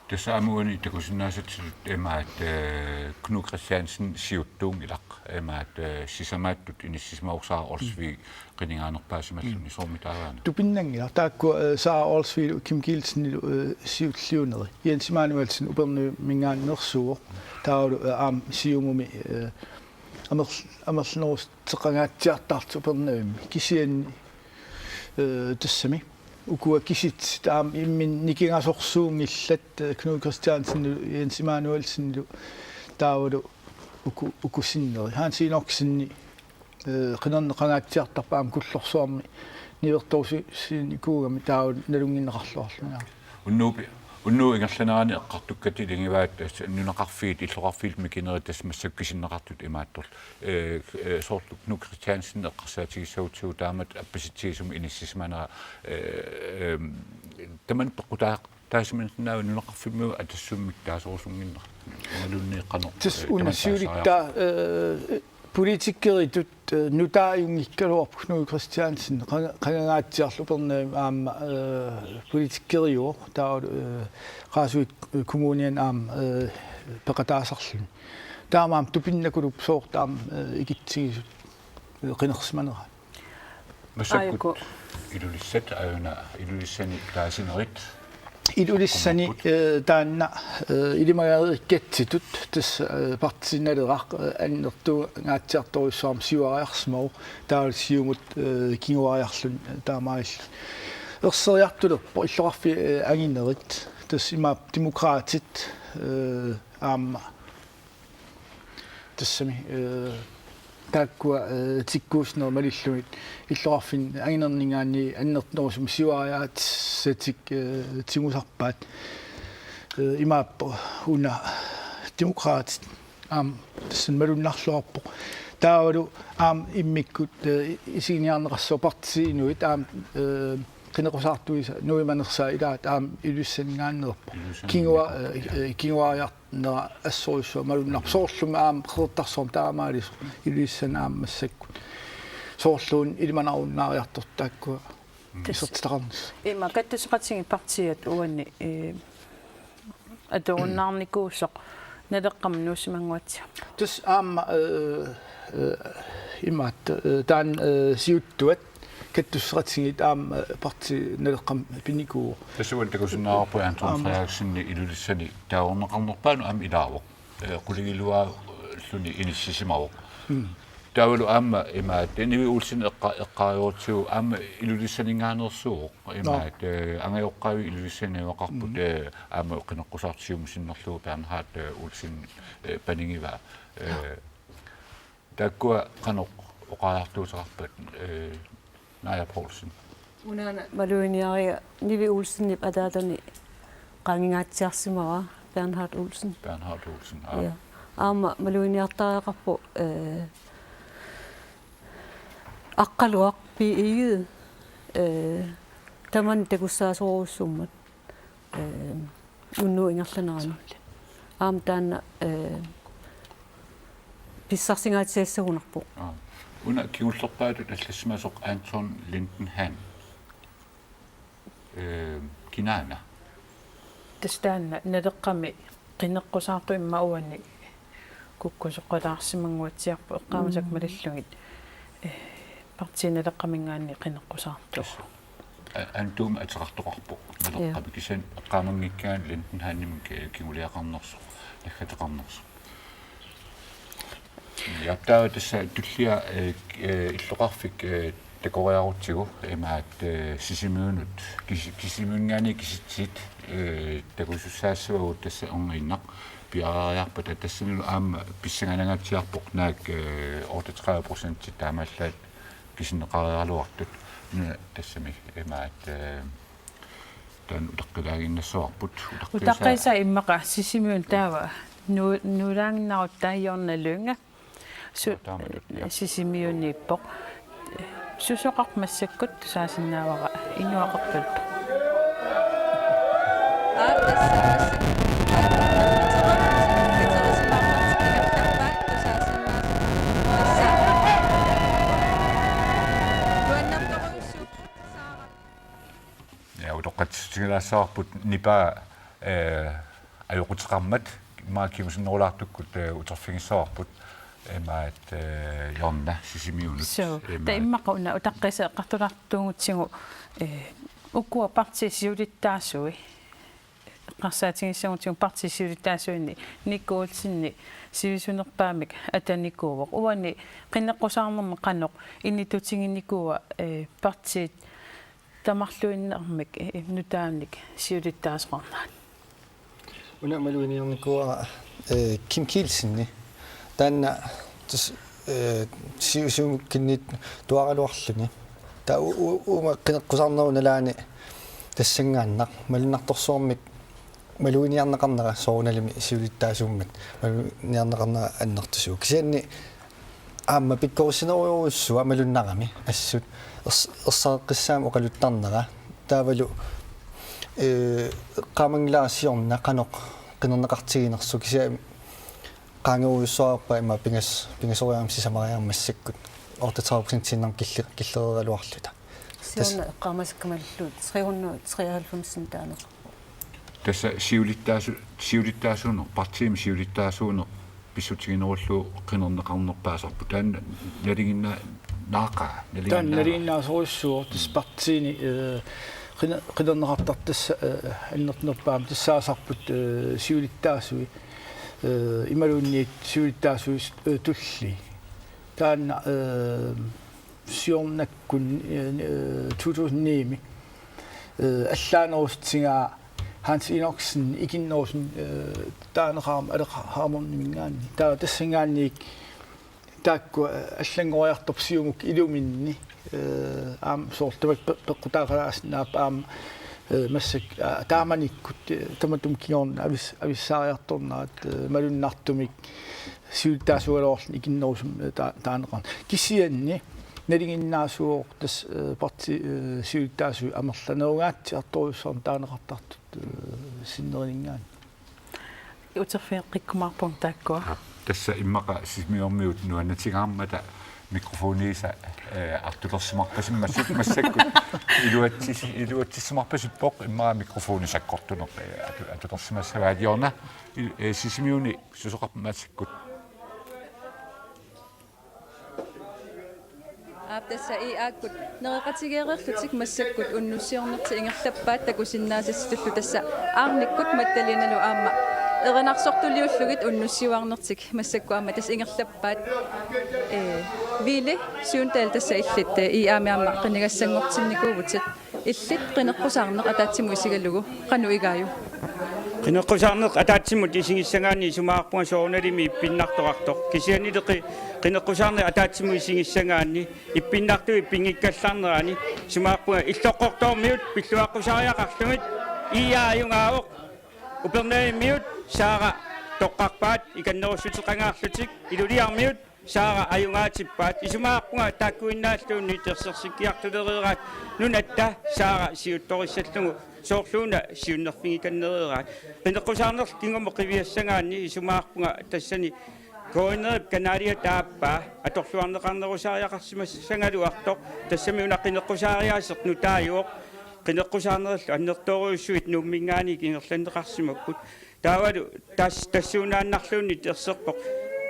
Tassa aamma uani takusinnaasatsitut imaattoq, eh, Knud Kristiansen siuttuunngilaq, imaattoq, eh, sisamaattut inissisimavoq Sara Olsvig qinigaanerpaasimalluni, soormi taavaana? Tupinnanngilaq, taakku, eh, Sara Olsviglu Kim Kielsenilu, eh, siulliuneri. Jens Immanuelsen Upernavimminngaanneersuuvoq. Taavalu, eh, aamma Siumumi, eh, amerl-, amerlanerussuteqangaatsiartartoq Upernavimmi. Kisianni, eh, tassami ukua kisitsit aamma imminnut nikingasorsuunngillat, eh, Knud Kristiansenilu, Jens Immanuelsenilu, taavalu uku-, uku sinneri. Hans Enoksen, eh, qinerneqangaatsiartarpoq aamma Kullorsuarmi niuertorusussiinikuugami, taavalu nalunngineqarluarluni aamma. Unnuupi-, unnuup ingerlanerani eqqartukkatit ilagivaat, eh, nunaqarfiit, illoqarfiit mikinerit tassa massakkut kisinneqartut imaattorlu. Eh, eh, soorlu Knud Kristiansen eqqarsaatigissagutsigu taamatut appasitsigisumik inissisimanera, eh, ehm, tamanna peqqutaa-, taasimannaava nunaqarfimmiut Atassummik taasorusunnginnera? Imaluunniit qanoq, tassa, eh, una tamanna siulitta-, taasariaqarpa? Eh, politikeritut, eh, nutaajunngikkaluarpoq Knud Kristiansen, qanga-, qangangaatsiarlu Upernavimmi aamma, eh, politikeriuvoq, taavalu, eh, Qaasuit, eh, Kommuniani aamma, eh, peqataasarluni. Taamaammat tupinnakuluppoq soorlu aamma, eh, ikitsigisut, eh, qinersimaneraat. Massakkut. Aajuku. Ilulissat aajuna, Ilulissani taasinerit. Ilulissani, eqqummapput, eh, taanna, eh, ilimagariikkatsitut tassa, eh, Partii Naleraq, eh, annertungaatsiartorujussuarmik siuariarsimavoq, taavalu Siumut, eh, kinguariarluni, eh, taamaalilluni. Erseriartulerpoq illoqarfiit, eh, anginerit, tassa imaappoq Demokraatit, eh, aamma tassami, eh, taakkua, eh, tikkuussinerit malillugit illoqarfinni anginerninngaanniit annertunerusumik siuariaatsatik, eh, tigusarpaat. Eh, imaappoq una Demokraatit aamma tassani malunnarluarpoq. Taavalu aamma immikkut, eh, isiginiarneqassaaq Partii Inuit aamma, eh, qineqqusaartuisa nuimanersaa ilaat aamma Ilulissaninngaanneerpoq. Ilulissaninngaanneerpoq. Kinguaa-, eh, eh, kinguariarnera assorujussuaq malunnarpoq. Soorlumi aamma Qeqertarsuarmi taamaalisoq Ilulissani aamma massakkut. Soorluuna ilimanarunnaariartortut taakkua isertitaqarnissaq. Ima kattusseqatigiit partiiat uani, eh, atorunnaarnikuusoq Naleqqami nuussimanguatsiarpoq. Tassa aamma, eh, eh, imaattoq, eh, taanna, eh, siuttuat kattusseqatigiit aamma, eh, partii Naleqqami pinikuuvoq. Tassa uani takusinnaavarput Anton Aamma. Frederiksen Ilulissani taagorneqarnerpaanut aamma ilaavoq. Eh, qulingiluaalluni inissisimavoq. Mm. Taavalu aamma imaattoq Nivi Olsen eqqa-, eqqaajutsigu aamma Ilulissaninngaanneersuuvoq. Nå. Imaattoq, eh, angajoqqaavi Ilulissaniuaqarput, mm, eh, aamma qineqqusaartut Siumut sinnerlugu Bernhard, eh, Olsen, eh, panigivaa. Eh, taakkua qanoq oqariartuuteqarpat, eh, Naja Poulsen. Unaana maluginiariga Nivi Olsenip ataatani qaangingaatsiarsimavaa Bernhard Olsen. Bernhard Olsen, aa. Ja. Aamma maluginiartariaqarpoq, eh, Aqqaluaq B. Egede, eh, tamanna takussaasorujussuummat, eh, unnuup ingerlanerani. Aamma taanna, eh, pissarsingaatigissagunarpoq. Aa. Una kingullerpaatut allassimasoq Anton Lindenhahn. Eh, kinaana? Tassa taanna Naleqqami qineqqusaartoq immaqa uani kukkusoqalaarsimanguatsiarpoq eqqaamasakka, mm, malillugit, eh, partii Naleqqaminngaanniit qineqqusaartoq. Tassa. A-, Antuum ateqartoqarpoq Naleqqami. Ja. Kisianni eqqaamanngikkaanni Lindenhahnimik, eh, kinguliaqarnersoq, naggateqarnersoq. Ja, taava tassa tullia, eh, eh, illoqarfik, eh, takoriarutsigu imaattoq, eh, Sisimiunut, Kisi-, Kisimiuninngaanniit kisitsisit, eh, takusussaassavagut tassa orniginnaq piareeriarpata, tassanilu aamma pissanganangaatsiarpoq naak, eh, otteogtredive procent taamaallaat kisinneqareeraluartut. Una tassami imaattoq, eh, taanna utaqqilaaginnassavarput. Utaqqiisa-, utaqqiisa immaqa Sisimiuni taava nu-, nuulaaginnarutta Jonna Lynge. Su-, aa, taamatut, ja. Sisimiuniippoq. Susoqarpoq massakkut tusaasinnaavara inuaqarpaluppoq. Ja, utoqqatsissutigilaassavarput nipaa, eh, ajoquteqarmat, immaqa kingusinnerulaartukkut, eh, uterfigissavarput, imaattoq, eh, Jonna Sisimiunut. So, imaattoq. Taava immaqa una utaqqiisa eqqartulaartuugutsigu, eh, ukua partiit siulittaasui. Eqqarsaatigissagutsigu partiit siulittaasuinni Nick Olsen sivisunerpaamik atanikuuvoq. Uani qineqqusaarnermi qanoq inuttutiginikuua, eh, partiit tamarluinnarmik, eh, nutaanik siulittaasoqarnerat? Una maluginiarnikuuara, eh, Kim Kielsen. Taanna tas-, eh, si-, siumukkinniittuaraluarluni. Taava u-, u-, uuma qineqqusaarnerup nalaani tassanngaannaq malunnartorsuarmik maluginiarneqarnera soorunalimi siulittaasuummat maluginiarneqarnera annertusivoq. Kisianni aamma pikkorissinerujussuaq malunnarami assut ers-, ersareqqissaammat oqaluttarnera. Taavalu, eh, eqqaamanngilara siorna qanoq qinerneqartiginersoq, kisianni qaangerujussuarpaa immaqa pingas-, pingasoriarmat sisamariarmat massakkut otteogtredive procentiinnarmik kille-, killereeraluarluta. Siorna eqqaamasakka malillugu tre hundrede og treoghalvfems taaneq. Tassa siulittaasu-, siulittaasuuneq, partiimi siulittaasuuneq pissutiginerullugu qinerneqarnerpaasarpoq. Taanna nalinginna-, naaqaa, taanna nalinginna-, nalinginnaasorujussuuvoq, tassa partiini, eh, qiner-, qinerneqartartut tassa, eh, annertunerpaamik tassaasarput, eh, siulittaasui, eh, imaluunniit siulittaasui, eh, tulli. Taanna, eh, siornakkut, eh, to tusind ni-mi, eh, allaanerusutigaa Hans Enoksen ikinnerusoq, eh, taaneqarmat Aleqa Hammondiminngaanniit. Taava tassanngaanniit taakku, eh, allanngoriartorput siumut iluminni, eh, aamma soorlu tamakku pe-, peqqutaaqalaasinnaapput aamma, eh, massakkut, aa, taamanikkut, eh, tamatuma kingorna avis-, avissaariartornerat, eh, malunnartumik siulittaasuugaluarluni ikinnerusumik, eh, ta-, taaneqarneq. Kisianni nalinginnaasuuvoq tassa, eh, parti, eh, siulittaasui amerlanerugaatsi artorujussuarnik taaneqartartut, eh, sinneriningaanniit. Uterfigeqqikkumaarpunga taakkua. Tassa immaqa Sisimiormiut nuannatingaarmata mikrofoniisa, eh, artulersimarpasimmassuk massakkut iluatsis-, iluatsissimarpasippoq immaqa mikrofoni sakkortuneq, eh, atu-, atulersimassavaat Jonna, il-, eh, Sisimiuni susoqarpa massakkut. Aap, tassa I A-kkut nereqatigeereerlutik massakkut unnussiornertik ingerlappaat takusinnaasassitullu, tassa Aarnikkut Magdalenalu aamma erinarsortuliullugit unnussiuarnertik massakkut aamma tassa ingerlappaat. Eh, Ville Søvndal, tassa illit, eh, I A-mi aamma qinigassanngortinnikuuvutit. Illit qineqqusaarneq ataatsimut isigalugu qanoq igaajuk? Qineqqusaarneq ataatsimut isigissagaanni isumaqarpunga soorunalimi ippinnartoqartoq. Kisiannili qi-, qineqqusaarneq ataatsimut isigissagaanni ippinnartui pinngikkallarnerani isumaqarpunga Illoqqortoormiut pilluaqqusariaqarlugit I A ajugaavoq. Upernavimmiut Saara toqqarpaat ikannerussuteqangaarlutik, Iluliarmiut Saara ajugaatippaat. Isumaqarpunga taakkuinnaalluunniit ersersikkiartulereeraat nunatta Saara siuttorissallugu, soorluuna siunnerfigikannereeraat. Qineqqusaarneq kingumut qiviassagaanni isumaqarpunga tassani K N R-ip kanalia taappaa atorluarneqarnerusariaqarsimassagaluartoq, tassami una qineqqusaariaaseq nutaajuvoq. Qineqqusaarnerillu annertoorujussuit Nuumminngaanniit ingerlanneqarsimapput. Taavalu tas-, tassuunaannarluunniit erserpoq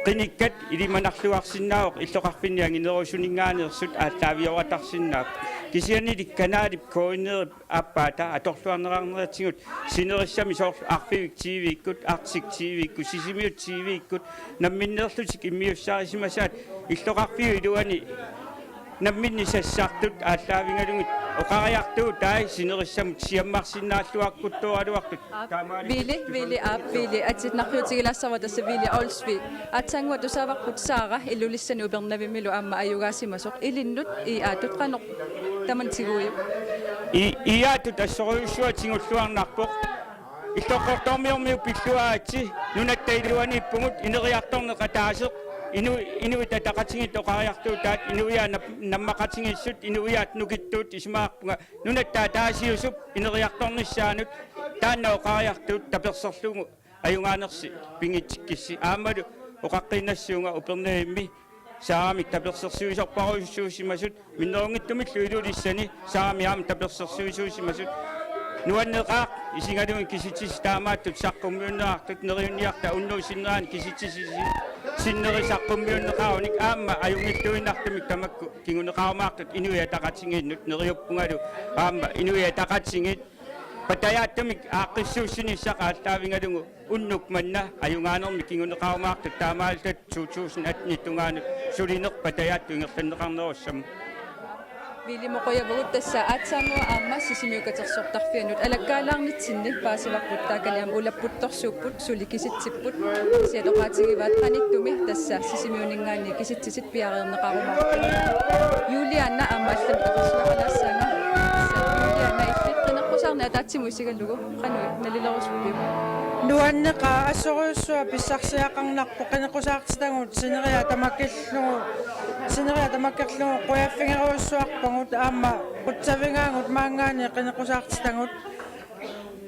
qinikkat ilimanarluarsinnaavoq illoqarfinni anginerusuninngaanneersut aallaaviorataarsinnaapput. Kisiannili kanalip K N R-ip aappaata atorluarneqarneratigut sinerissami soorlu Arfivik T V-kkut, Arctic T V-kkut, Sisimiut T V-kkut namminneerlutik immiussarisimasaat illoqarfiup iluani namminneq sassartut aallaavigalugit oqariartuutai sinerissamut siammarsinnaalluaqquttuaraluartut. Aap, Ville, Ville, aap, Ville, atsinnarfiutigilaassavara tassa Ville Olsvig. Aatsaannguaq tusaavarput Saara Ilulissani Upernavimmilu aamma ajugaasimasoq, ilinnut I A-ttut qanoq tamanna tiguiuk? I-, I A-ttut assorujussuaq tigulluarnarpoq. Illoqqortoormiormiut pilluaatsi, nunatta iluaniippugut ineriartorneq ataaseq, inu-, Inuit Ataqatigiit oqariartuutaat inuiaat nap-, nammaqatigiissut, inuiaat nukittuut isumaqarpunga nunatta ataasiusup ineriartornissaanut, taanna oqariartuut taperserlugu ajugaanersi pinngitsikkussi. Aammalu oqaqqiinnassuunga Upernavimmi Saaramik tapersersuisorparujussuusimasut, minnerunngitsumillu Ilulissani Saarami aamma tapersersuisuusimasut. Nuanneqaaq isigalugit kisitsisit taamaattut saqqummiunneqartut, neriunniarta unnuup sinneraani kisitsisit sinneri saqqummiunneqarunik aamma ajunngilluinnartumik tamakku kinguneqarumaartut Inuit Ataqatigiinnut, neriuppungalu aamma Inuit Ataqatigiit patajaattumik aaqqissuussinissaq aallaavigalugu unnuk manna ajugaanermik kinguneqarumaartut taamaalilluta to tusind atten-ip tungaanut sulineq patajaattut ingerlanneqarnerussammata. Ville, qujavugut, tassa aatsaannguaq aamma Sisimiut Katersortarfianut alakkaalaarnitsinni paasivarput, taakani aamma ulapputtorsuupput, suli kisitsipput, kisiat oqaatigivaat qanittumi tassa Sisimiuninngaanniit kisitsisit piareerneqarumaarput. Juliana aamma allamik apersuaqalaassaanga. Juliana, illit qineqqusaarneq ataatsimut isigalugu qanoq nalilerusuppiuk? Nuanneqaaq, assorujussuaq pissarsiaqarnarpoq qineqqusaartitagut sineriak tamakkerlugu, sineriak tamakkerlugu qujaffigerujussuarpagut aamma qutsavigaagut maanngaanniit qineqqusaartitagut.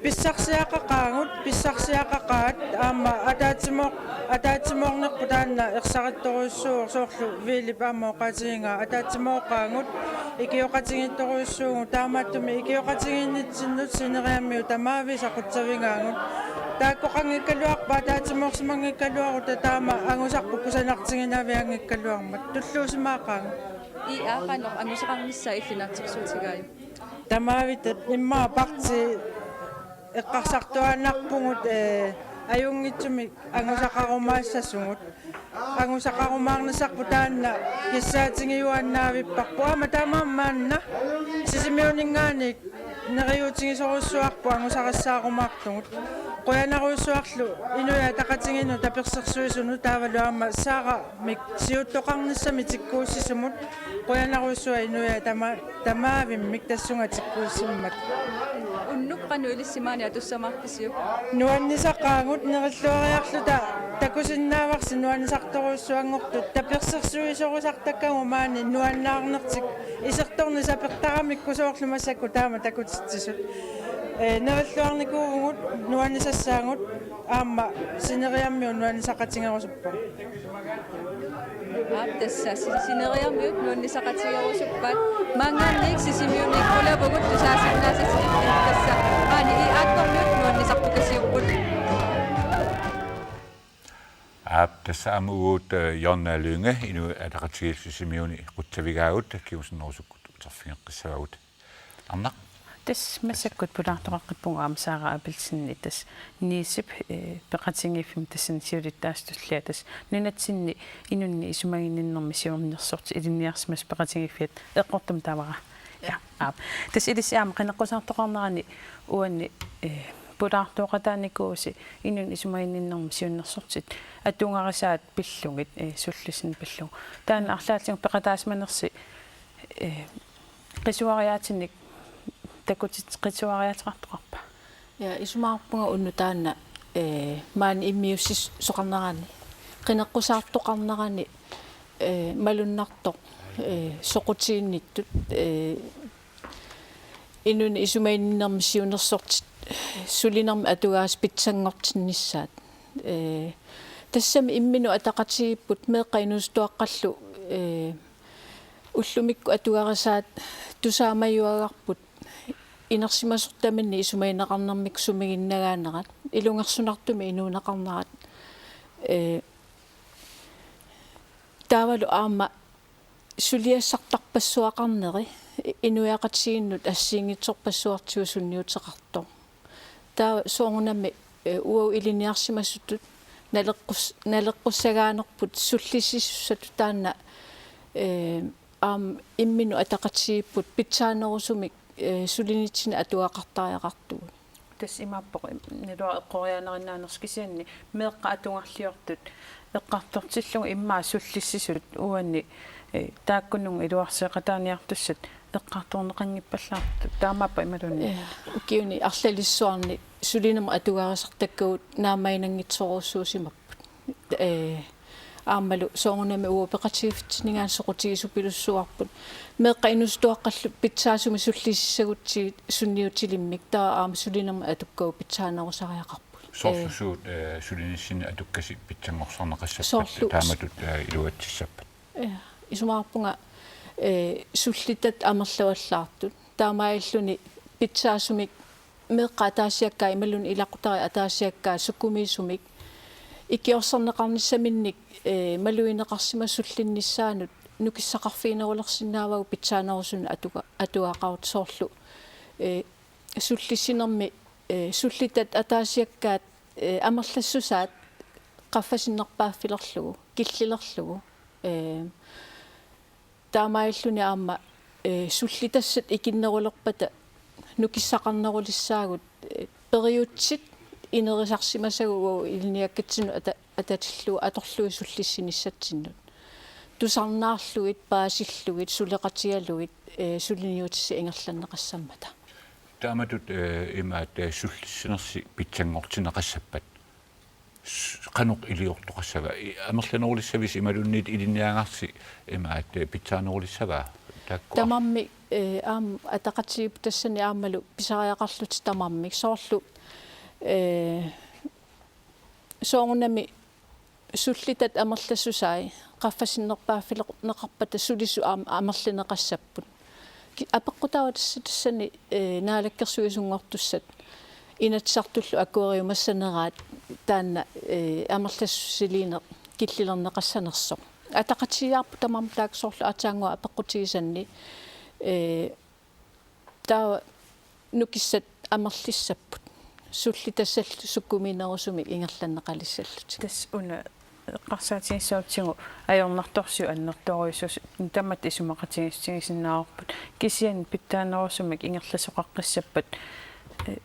Pissarsiaqaqaagut, pissarsiaqaqaat aamma ataatsimoor-, ataatsimoornerput taanna ersarittorujussuuvoq, soorlu Villep aamma oqaatigigaa ataatsimooqaagut, ikioqatigiittorujussuugut, taamaattumik ikioqatigiinnitsinnut sineriammiut tamaavisa qutsavigaagut. Taakkoqanngikkaluarpat ataatsimoorsimanngikkaluarutta taama angusarput kusanartiginavianngikkaluarmat. Tulluusimaaqaagut. I A qanoq angusaqarnissaa illit naatsorsuutigaajuk? Tamaavittat immaqa partii eqqarsartuaannarpugut, eh, ajunngitsumik angusaqarumaassasugut. Angusaqarumaarnissarput taanna kissaatigiuaannavipparput. Aamma taamaammat maanna Sisimiuninngaanniit neriuutigisorujussuarput angusarissaarumaartugut. Qujanarujussuarlu Inuit Ataqatigiinnut tapersersuisunut taavalu aamma Saaramik siuttoqarnissamik tikkuussisumut. Qujanarujussuaq Inuiaat tama-, tamaavimmik tassunga tikkuussimmat. Unnuk qanoq ilissi maani atussamaarpisiuk? Nuannisaqaagut, nerilluariarluta Takusinnaavarsi nuannisartorujussuanngortut tapersersuisorusartakkagut maani nuannaarnertik isertorneq sapertaramikku soorlu massakkut taama takutitsisut. Ee, nerulluarnikuuvugut nuannisassaagut aamma sineriammiut nuannisaqatigerusuppagut. Aap, tassa si-, sineriammiut nuannisaqatigerusuppaat. Maanngaanniit Sisimiuniikkulavugut tusaasinnaasassi tassa. Aani i aattormiut nuannisartukasiupput. Aap, tassa aamma uagut, eh, Jonna Lynge, Inuit Ataqatigiillu Sisimiuni qutsavigaagut, kingusinnerusukkut uterfigeqqissavagut. Arnaq? Tassa massakkut pulaartoqaqqippugut aamma Sara Abelsenip tassa Niisip, eh, peqatigiiffimmi tassani siulittaasup tullia tassa nunatsinni inunnik isumaginninnermik siunnersortitut ilinniarsimasoq peqatigiiffiat eqqortumik taavara. Ja, aap. Tassa ilissi aamma qineqqusaartoqarnerani uani, eh, pulaartooqataanikuusi inunnik isumaginninnermik siunnersortitut atugarisaat pillugit, eh, sullissineq pillugu. Taanna arlaatigut peqataasimanersi, eh, qisuariaatinik takutit-, qisuariaateqartoqarpa? Ja, isumaqarpunga unnuk taanna, eh, maani immiussisoqarnerani, qineqqusaartoqarnerani, eh, malunnartoq, eh, soqutiginnittut, eh, inunnik isumaginninnermik siunnersortitut sulinermik atugaasut pitsanngortinnissaat. Eh, tassami imminut ataqatigiipput meeqqat inuusuttuaqqallu, eh, ullumikkut atugarisaat tusaamajuagarput inersimasortaminnik isumagineqarnermikkut sumiginnagaanerat, ilungersunartumik inuuneqarnerat, eh, taavalu aamma suliassartarpassuaqarneri inuiaqatigiinnut assigiinngitsorpassuartigut sunniuteqartoq. Taava soorunami, eh, uagut ilinniarsimasutut naleqqus-, naleqqussagaanerput sullissisussatut taanna, eh, aamma imminut ataqatigiipput pitsaanerusumik, eh, sulinitsinnik atugaqartariaqartugut. Tassa imaappoq naluara eqqoriaanerinnaanersoq kisianni meeqqat atugarliortut eqqartortillugu immaqa sullissisut uani, eh, taakkununnga iluarseeqataaniartussat eqqartorneqanngippallaartut taamaappa imaluunniit. Eh, ukiuni arlalissuarni sulinermut atugarisartakkagut naammaginanngitsorujussuusimapput. Eh, aammalu soorunami uagut peqatigiiffitsininngaanniit soqutigisupilussuarput. Meeqqat inuusuttuaqqallu pitsaasumik sullississagutsigit sunniutilimmik taava aamma sulinermut atukkagut pitsaanerusariaqarput. Soorlu, eh, suut, eh, sulinissinni atukkasi pitsanngorsarneqassappat soorlu taamatut, eh, iluatsissappat? Eh, isumaqarpunga, eh, sullitat amerlavallaartut. Taamaalilluni pitsaasumik meeqqat ataasiakkaat imaluunniit ilaqutariit ataasiakkaat sukumiisumik ikiorserneqarnissaminnik, eh, malugineqarsimasut sullinnissaannut nukissaqarfiginerulersinnaavagut pitsaanerusunik atuga-, atugaqartut soorlu, eh, sullissinermi, eh, sullitat ataasiakkaat, eh, amerlassusaat qaffasinnerpaaffilerlugu, killilerlugu, eh, taamaalilluni aamma, eh, sullitassat ikinnerulerpata nukissaqarnerulissaagut, eh, periutsit inerisarsimasagut uagut ilinniakkatsinnut ata-, atatillugu atorlugit sullissinissatsinnut. Tusarnaarlugit, paasillugit, suleqatigalugit, eh, suliniutissat ingerlanneqassammata. Taamatut, eh, imaat, eh, sullissinersi pitsanngortinneqassappat. S-, qanoq iliortoqassava? I-, amerlanerulissavissi imaluunniit ilinniagarsi imaat, eh, pitsaanerulissavat? Taakku. Tamarmik, eh, aamma ataqatigiipput tassani aammalu pisariaqarlutik tamarmik. Soorlu, eh, soorunami sullitat amerlassusai qaffasinnerpaaffilerneqarpata sulisut aam-, amerlineqassapput. Ki-, apeqqutaavoq tassa tassani, eh, naalakkersuisunngortussat Inatsisartullu akueriumassaneraat taanna, eh, amerlassusiliineq killilerneqassanersoq. Ataqatigiiaarput tamarmik taakku soorlu aatsaannguaq apeqqutigisanni, eh, taava nukissat amerlissapput. Sullitassat sukumiinerusumik ingerlanneqalissallutik. Tassa una eqqarsaatigissagutsigu ajornartorsiut annertoorujussuusut tamatta isumaqatigiissutigisinnaavarput. Kisianni pitsaanerusumik ingerlasoqaqqissappat, eh,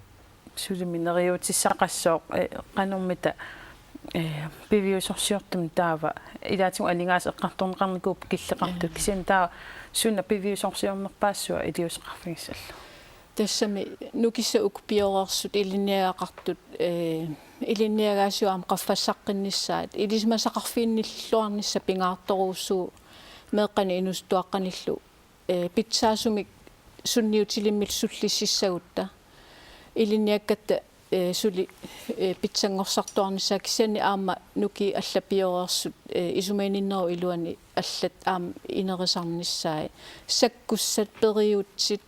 sulimi neriuutissaqassooq, eh, qanormita, eh, piviusorsiortumik taava ilaatigut aningaasat eqqartorneqarnikuupput killeqartut. Mm. Kisianni taava suna piviusorsiornerpaassua iliuuseqarfigissallugu? Tassami nukissat uku pioreersut ilinniagaqartut, eh, ilinniagaasigut aamma qaffassaqqinnissaat, ilisimasaqarfiginnilluarnissaq pingaartorujussuuvoq meeqqanik inuusuttuaqqanillu, eh, pitsaasumik sunniutilimmik sullississagutta. Ilinniakkatta, eh, suli, eh, pitsanngorsartuarnissaat kisianni aamma nukiit allat pioreersut, eh, isumaginninnerup iluani allat aamma inerisarnissaat. Sakkussat, periutsit,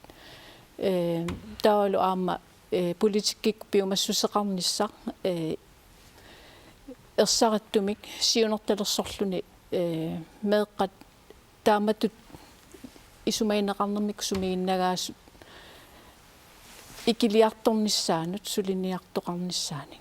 eh, taavalu aamma, eh, politikkikkut piumassuseqarnissaq, eh, ersarissumik siunertalersorluni, eh, meeqqat taamatut isumagineqarnermikkut sumiginnagaasut ikiliartornissaannut suliniartoqarnissaanik.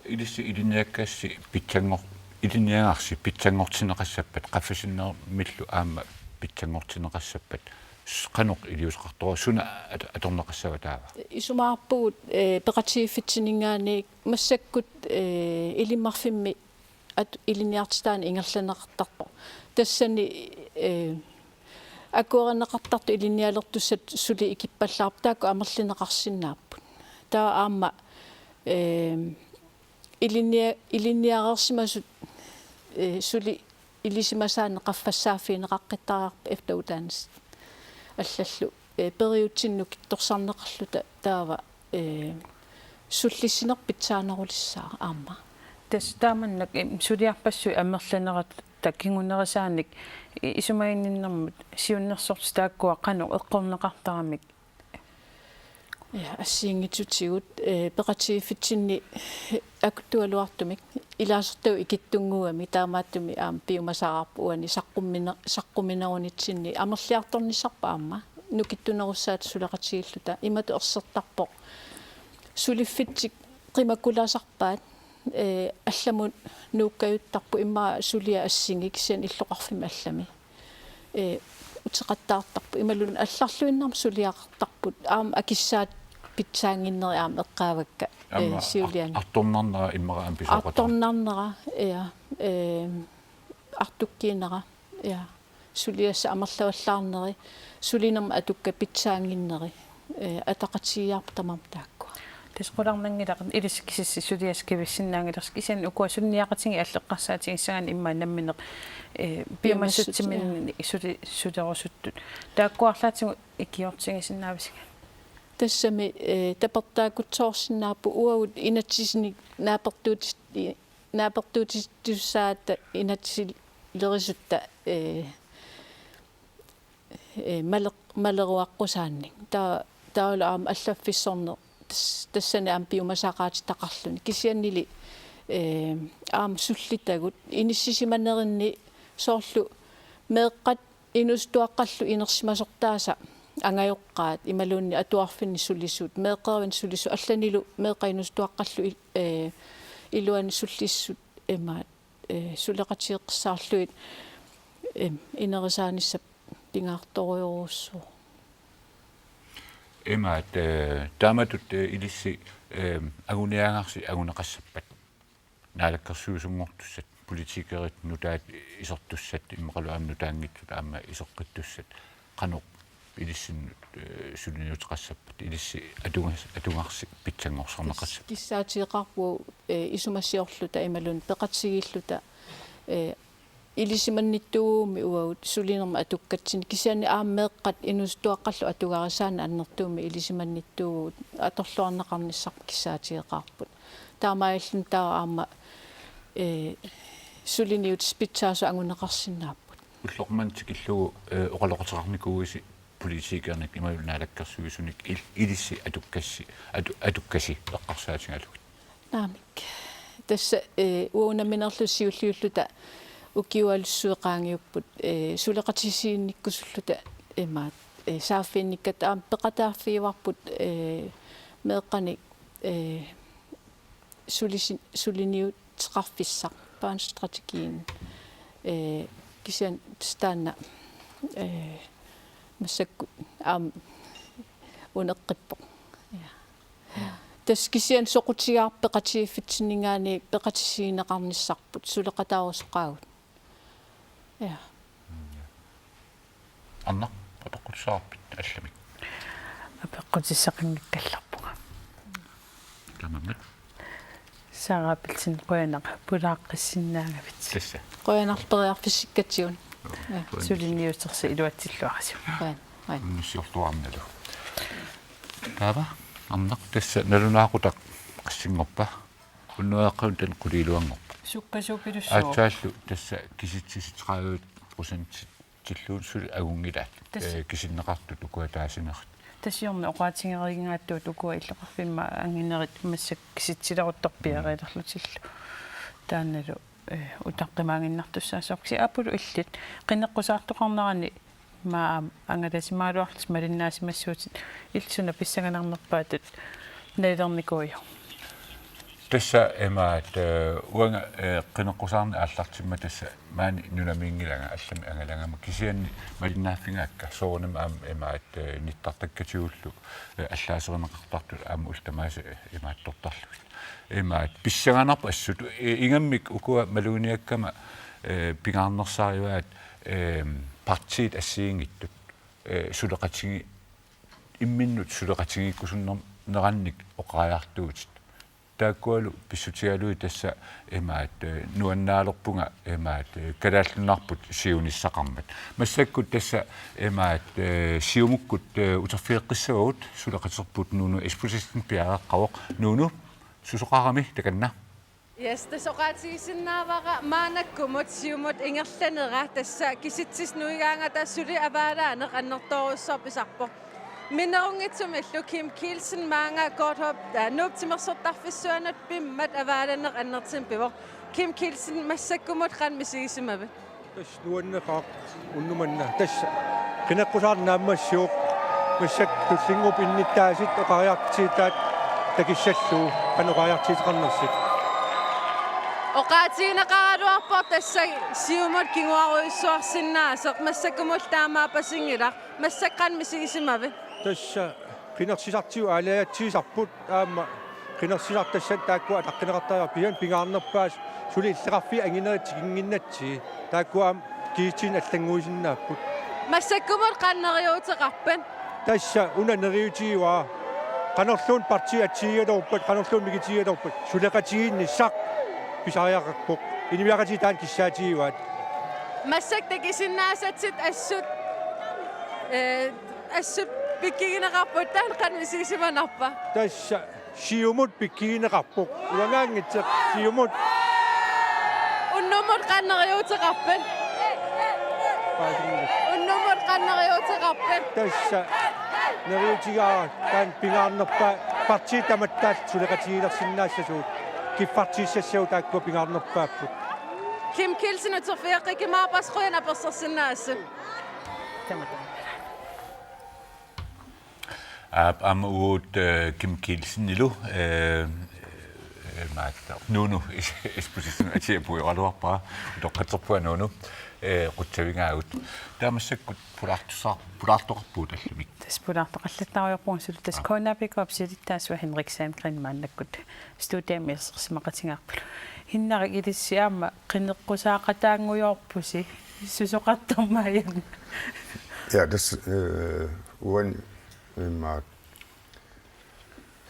Ilissi ilinniakkassi pitsanngor-, ilinniagarsi pitsanngortinneqassappat, qaffasinnermillu aamma pitsanngortinneqassappat, s-, qanoq iliuuseqartorujuk, suna at-, atorneqassava taava? Isumaqarpugut, eh, peqatigiiffitsinninngaanniit massakkut, eh, Ilimmarfimmi at-, ilinniartitaaneq ingerlanneqartarpoq. Tassani, eh, akuerineqartartut ilinnialertussat suli ikippallaarput, taakku amerlineqarsinnaapput. Taava aamma, eh, ilinnia-, ilinniareersimasut, eh, suli ilisimasaannik qaffassaaffigineqaqqittariaqarput efteruddannelse allallu, eh, periutsinnut nukittorsarneqarluta taava, eh, sullissineq pitsaanerulissaaq aamma. Tassa taamannak, eh, suliarpassuit amerlanerata kingunerisaanik, eh, isumaginninnermut siunnersortit taakkua qanoq eqqorneqartaramik? Ja, assigiinngitsutigut, eh, peqatigiiffitsinni akuttugaluartumik ilaasortagut ikittunnguugamik, taamaattumik aamma piumasaqaarput uani saqqummine-, saqquminerunitsinni amerliartornissarput aamma nukittunerussaata suleqatigiilluta. Imatut ersertarpoq: suliffitsik qimakulasarpaat, eh, allamut nuukkajuttarput, immaqa suliaq assingi, kisianni illoqarfimmi allami, eh, uteqattaartarput. Imaluunniit allarluinnarmik suliaqartarput. Aamma akissaat pitsaannginnerit aamma eqqaavakka, eh, aamma ar-, siuliani. Artornarnera immaqa aamma pisooqataa. Artornarnera, ja, eh, artukkiinera, ja. Suliassat amerlavallaarneri, sulinermik atukkat pitsaannginneri, eh, ataqatigiiaarput tamarmik taakkua. Tassa qularnanngilaq, ilissi kisiisa suliassat kivissinnaanngilarsi, kisianni ukua suliniaqatigiit allat eqqarsaatigissagaanni immaqa nammineq, eh, piumassutsiminni, piumassutsiminni suli-, sulerusuttut. Taakkua arlaatigut ikiortigisinnaavisigut? Tassami, eh, tapertaakkutsoorsinnaapput, uagut inatsisinik naapertuutis-, i-, naapertuutittussaagatta inatsisilerisutta, eh, eh, maleq-, maleruaqqusaannik. Taa-, taavalu aamma allaffissorneq tas-, tassani aamma piumasaqaatitaqarluni. Kisiannili, eh, aamma sullitagut inissisimanerinni, soorlu meeqqat inuusuttuaqqallu inersimasortaasa angajoqqaat imaluunniit atuarfinni sulisut, meeqqerivinni sulisut, allanilu meeqqat inuusuttuaqqallu il-, eh, iluani sullissut imaat, eh, suleqatigeqqissaarlugit, eh, inerisaanissap pingaartorujorujussuuvoq. Imaat, eh, taamatut, eh, ilissi, eh, anguniagarsi anguneqassappat, naalakkersuisunngortussat, politikerit nutaat isertussat, immaqalu aamma nutaanngitsut aamma iseqqittussat, qanoq ilissinnut, eh, suliniuteqassappat, ilissi atugas-, atugarsi pitsanngorsarneqassappat? Kissaatigeqaarpugut, eh, isumasiorluta imaluunniit peqatigiilluta, eh, ilisimannittuuvugut uagut sulinermik atukkatsinnik, kisianni aamma meeqqat inuusuttuaqqallu atugarisaannik annertuumik ilisimannittuuvugut, atorluarneqarnissarput kissaatigeqaarput. Taamaalilluni taava aamma, eh, suliniutissat pitsaasut anguneqarsinnaapput. Ulloq manna tikillugu, eh, oqaloqateqarnikuuisi politikerinik imaluunniit naalakkersuisunik il-, ilissi atukkassi, atu-, atukkasi eqqarsaatigalugit? Naamik. Tassa, eh, uagut nammineerluta siulliulluta ukiualussuit qaangiupput, eh, suleqatisiinnikkusulluta imaat, eh, saaffiginnikkatta aamma peqataaffigivarput, eh, meeqqanik, eh, sulisi-, suliniuteqarfissaq, børnestrategien, eh, kisianni tassa taanna, eh, massakkut aamma uneqqippoq. Ja. Tassa kisianni soqutigaarput peqatigiiffitsinninngaanniit peqatisigineqarnissarput suleqataarusoqaagut. Ja. Anna, otoqqutsaarpit allamik? apeqqutissaqanngikkallarpunga. Tamarmik. Sara Pilsin, qujanaq pulaaqqissinnaagavit. Tassa. Qujanarlu periarfissikkatsigut. Suliniutersi iluatsilluarisi. Qujan. Qujan. Unnussiortuarnalu. Taava, Arnaq, tassa nalunaaqutaq qassinngorpa? Unnuaqqanut taanna quliiluanngorpa? Sukkasuupilussuuvoq. Aatsaallu tassa kisitsisit tredive procentilluunniit suli agunngilaat. Tassa. Eh, kisinneqartut ukua taasinerit. Tassa siorna oqaatigeriigaattuut ukua illoqarfimmi anginerit massakkut kisitsileruttorpiareerlutillu. Taannalu eh, utaqqimaaginnartussaasoq. Kisianni Apollo illit qineqqusaartoqarnerani maani angalasimagaluarlutit malinnaasimassuutit, illit suna pissanganarnerpaatut nalilernikuuiuk? Tassa imaat, eh, uanga, eh, qineqqusaarneq aallartimmat tassa maani nunamiinngilanga, allamik angalagama, kisianni malinnaaffigaakka soorunami aamma imaat, eh, nittartakkatigullu, eh, allaaserineqartartut aamma ullut tamaasa, eh, imaattortarlugit. Imaat pissanganarpoq assut, eh, ingammik ukua maluginiakkama, eh, pingaarnersarivaat, eh, partiit assigiinngitsut, eh, suleqatigi-, imminnut suleqatigiikkusunner-, nerannik oqariartuutit. Taakkualu pissutigalugit tassa imaat, eh, nuannaalerpunga imaat, eh, Kalaallit Nunaarput siunissaqarmat. Massakkut tassa imaat, eh, Siumukkut, eh, uterfigeqqissavagut, suleqaterput Nuunu Isbosethsen piareeqqavoq. Nuunu, susoqarami takanna. Yes, tassa oqaatigisinnaavara maannakkumut Siumut ingerlanera, tassa kisitsisit nuigaangata suli avaalaaneq annertoorujussuaq pisarpoq. Minnerunngitsumillu Kim Kielsen maanga Godthåb, eh, Nuup timersortarfissuanut pimmat avaalaneq annertuumik pivoq. Kim Kielsen, massakkumut qanoq misigisimavit? Tassa nuanneqaaq unnuk manna. Tassa qineqqusaarneq naammassivoq. Massakkut tullinnguup innuttaasut oqariartuutaat takissallugu, qanoq oqariartuuteqarnersut. Oqaatigineqaraluarpoq tassa Siumut kinguarujussuarsinnaasoq, massakkumullu taamaappasinngilaq. Massakkut qanoq misigisimavit? Tassa qinersisartigut aalajangersiisarput, aamma qinersisartut tassa taakkua ataqqineqartariaqarput, pingaarnerpaat suli illoqarfiit anginerit tikinnginnatsigit, taakkua aamma kisitsisinut allannguisinnaapput. Massakkumut qanoq neriuuteqarpit? Tassa una neriuutigivara. Qanorluunniit partiit atsigigaluarpat, qanorluunniit mikitigigaluarpat, suleqatigiinnissaq pisariaqarpoq. Inuiaqatigiit taanna kissaatigivaat. Massakkut takusinnaasatsit assut, eh, assut pikkigineqarput, taanna qanoq misigisimanarpa? Tassa Siumut pikkigineqarpoq. Uangaanngitsoq Siumut. Unnummut qanoq neriuuteqarpit? Unnummut qanoq neriuuteqarpit? Tassa neriuutigaara taanna pingaarnerpaat, partiit tamattaat suleqatigilersinnaassasugut. Kiffartuussassagut taakkua pingaarnerpaapput. Kim Kielsen, uterfigeqqikkumaarpasi, qujanaq apersorsinnaagassasi. Tamatuma. Aap, aamma uagut, eh, Kim Kielsenilu, eh, eh, maat, Nuunu Is-, Isbosethsen atia puigaraluarpara, utoqqatserpunga Nuunu, eh, qutsavigaagut. Taava massakkut pulaartussar-, pulaartoqarpugut allamik. Tassa pulaartoqallattaarujorpunga suli, tassa K N A P K-p silittaasua Henrik Sandgreen maannakkut studiami assersimaqatigaarput. Hinnarik, ilissi aamma qineqqusaaqataanngujoorpusi, susoqartarmat aajuna? Ja, tassa, eh, uani immaqa,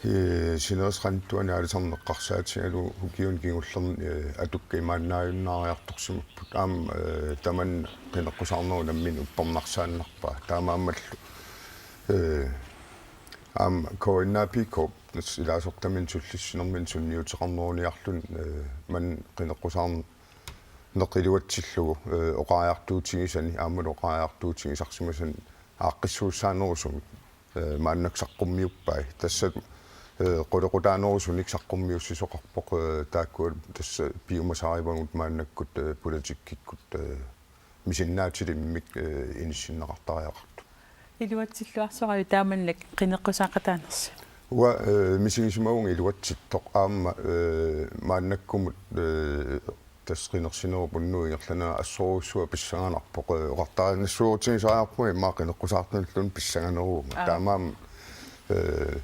eh, sinerissap qanittuani aalisarneq eqqarsaatigalugu ukiuni kingullerni, eh, atukka imaannaajunnaariartorsimapput. Aamma, eh, tamanna qineqqusaarnerup nammineq uppernarsaannarpaa. Taamaammallu, eh, aamma K N A P K-p tassa ilaasortaminut sullissinermini sunniuteqarneruniarluni, eh, maani qineqqusaarneq iluatsillugu, eh, oqariartuutigisani aammalu oqariartuutigisarsimasani aaqqissuussaanerusumik, eh, maannakkut saqqummiuppai. Tassa, eh, qulequtaanerusunik saqqummiussisoqarpoq, eh, taakkua tassa piumasarivagut maannakkut, eh, politikkikkut, eh, misinnaatilimmik, eh, inissinneqartariaqartut. Iluatsilluarsorajuk taamannak qineqqusaaqataanersi? Uanga, eh, misigisimavunga iluatsittoq aamma, eh, maannakkumut, eh, tassa qinersinerup unnuup ingerlanerani assorujussuaq pissanganarpoq, eh, oqartarnassuutigisariaqarpunga immaqa qineqqusaartunulluunniit pissanganeruguma. Aap. Taamaammat, eh,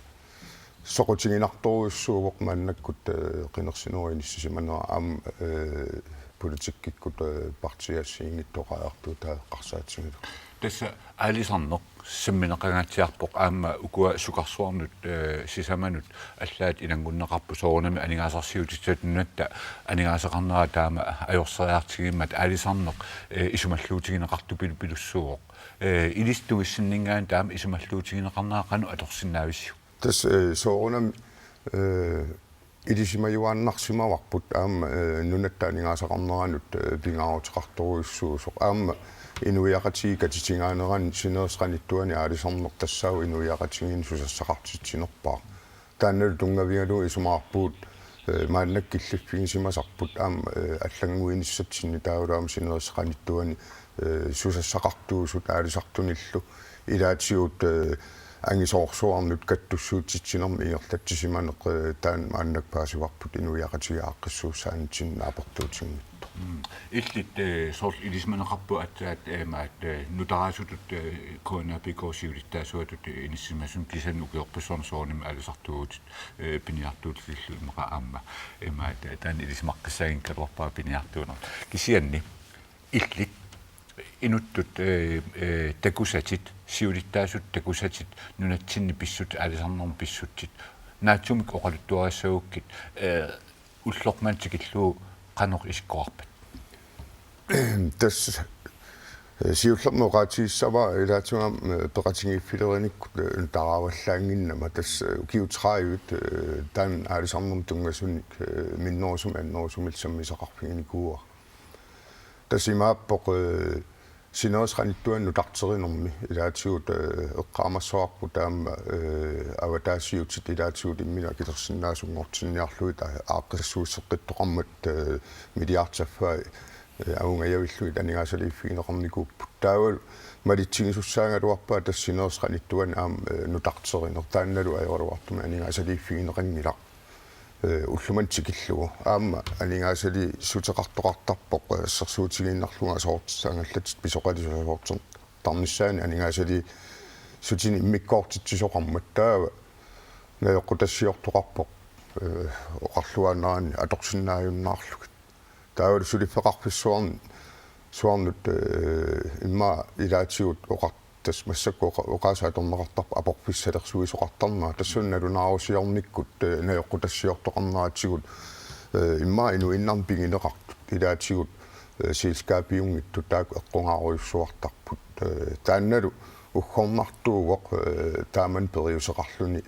soqutiginartorujussuuvoq maannakkut, eh, qinersinerup inissisimanera aamma, eh, politikkikkut, eh, partiit assigiinngitsut oqariartuutaat eqqarsaatigalugu. Tassa aalisarneq sammineqangaatsiarpoq aamma ukua sukarsuarnut, eh, sisamanut allaat ilanngunneqarpoq soorunami aningaasarsiutissatut nunatta aningaasaqarnera taama ajorseriartigimmata aalisarneq, eh, isumalluutigineqartupilussuuvoq. Eh, ilissi tunissinninngaanniit taama isumalluutigineqarnera qanoq atorsinnaavisiuk? Tassa, eh, soorunami, eh, ilisimajuaannarsimavarput aamma, eh, nunatta aningaasaqarneranut, eh, pingaaruteqartorujussuusoq. Aamma inuiaqatigiit katitingaaneranni sinerissap qanittuani aalisarneq tassaavoq inuiaqatigiinni susassaqartitsinerpaaq. Taannalu tunngavigalugu isumaqarpugut, eh, maannakkut killiffigisimasarput aamma, eh, allannguinissatsinni taavalu aamma sinerissap qanittuani, eh, susassaqartuusut aalisartunillu ilaatigut, eh, angisoorsuarnut kattussuutsitsinermik ingerlatsisimaneq, eh, taanna maannakkut paasivarput inuiaqatigiit aaqqissuussaanitsinni naapertuutinngitsoq. Mm. Illit, eh, soorlu ilisimaneqarput aatsaat, eh, imaat, eh, nutaarsuutut, eh, K N A P K siulittaasuatut, eh, inissisimasunik kisianni ukiorpassuarni soorunami aalisartuuvutit, eh, piniartuutillu immaqa aamma. Imaat, eh, taanna ilisimaqqissaanngikkaluarpara piniartuuneq. Kisianni illit inuttut, eh, eh, takusatit, siulittaasutut takusatit, nunatsinni pissutsit, aalisarnermi pissutsit, naatsumik oqaluttuarissagukkit, eh, ulloq manna tikillugu qanoq isikkoqarpat? Tassa, eh, siullermik oqaatigissavara ilaatigut aamma, eh, peqatigiiffilerinikku, eh, nutaaravallaannginnama tassa, eh, ukiut tredive, eh, taanna aalisarnermut tunngasunik, eh, minnerusumik annerusumillu sammisaqarfiginikuuara. Tassa imaappoq, eh, sinerissap qanittuani nutarterinermi ilaatigut, eh, eqqaamassavarput aamma, eh, avataasiutit ilaatigut imminut akilersinnaasunngortinniarlugit, eh, aaqqissuusseqqittoqarmat, eh, milliardit affai, eh, avungajavillugit aningaasaliiffigineqarnikuupput. Taavalu malitsigisussaagaluarpaa tassa sinerissap qanittuani aamma, eh, nutarterineq taannalu ajoraluartumik aningaasaliiffigineqanngilaq. Eh, ullumimut tikillugu. Aamma aningaasaliissuteqartoqartarpoq, eh, assersuutigiinnarlugu asoortitsisut angallatit pisoqalisut asoortarnissaanni aningaasaliissutinik immikkoortitsisoqarmat taava najoqqutassiortoqarpoq, eh, oqarluaannaraanni atorsinnaajunnaarlugit. Taavalu suliffeqarfissuarn-, suarnut, eh, immaqa ilaatigut oqar-, tassa massakkut oqa-, oqaaseq atorneqartarpoq aporfissalersuisoqartarnera. Tassuuna nalunaarusiornikkut, eh, najoqqutassiortoqarneratigut, eh, immaqa inuinnarnik pigineqartut. Ilaatigut, eh, selskabiunngitsut taakku eqqugaarujussuartarput. Eh, taannalu uggornartuuvoq, eh, taamani periuseqarluni, eh,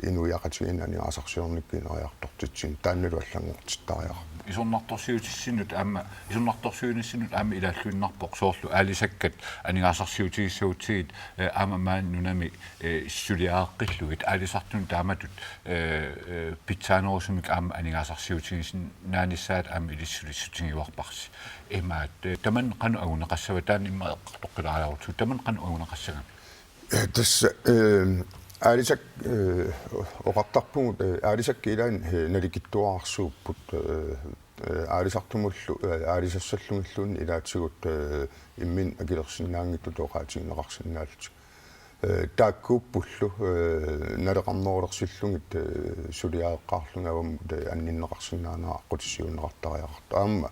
inuiaqatigiinni aningaasarsiornikkut ineriartortitsineq taannalu allanngortittariaqarpoq. Isornartorsiutissinnut aamma, isornartorsiutissinnut aamma ilaalluinnarpoq soorlu aalisakkat aningaasarsiutigissagutsigit, eh, aamma maani nunami, eh, suliareqqillugit aalisartunut taamatut, eh, eh, pitsaanerusumik aamma aningaasarsiutigisinnaanissaat aamma ilissi sulissutigiuarparsi. Imaat, eh, tamanna qanoq anguneqassava taanna immaqa eqqartoqqilaariarutsigit, tamanna qanoq anguneqassagami? Eh, tassa, eh, aalisak-, eh, oqartarpugut, eh, aalisakkat ilaanni, eh, nalikitsuararsuupput, eh, eh, aalisartumullu, eh, aalisassallugilluunniit ilaatigut, eh, imminut akilersinnaanngitsutut oqaatigineqarsinnaallutik. Eh, taakkuuppullu, eh, naleqarnerulersillugit, eh, suliareqqaarlugit avammut, eh, anninneqarsinnaanera aqqutissiuunneqartariaqartoq. Aamma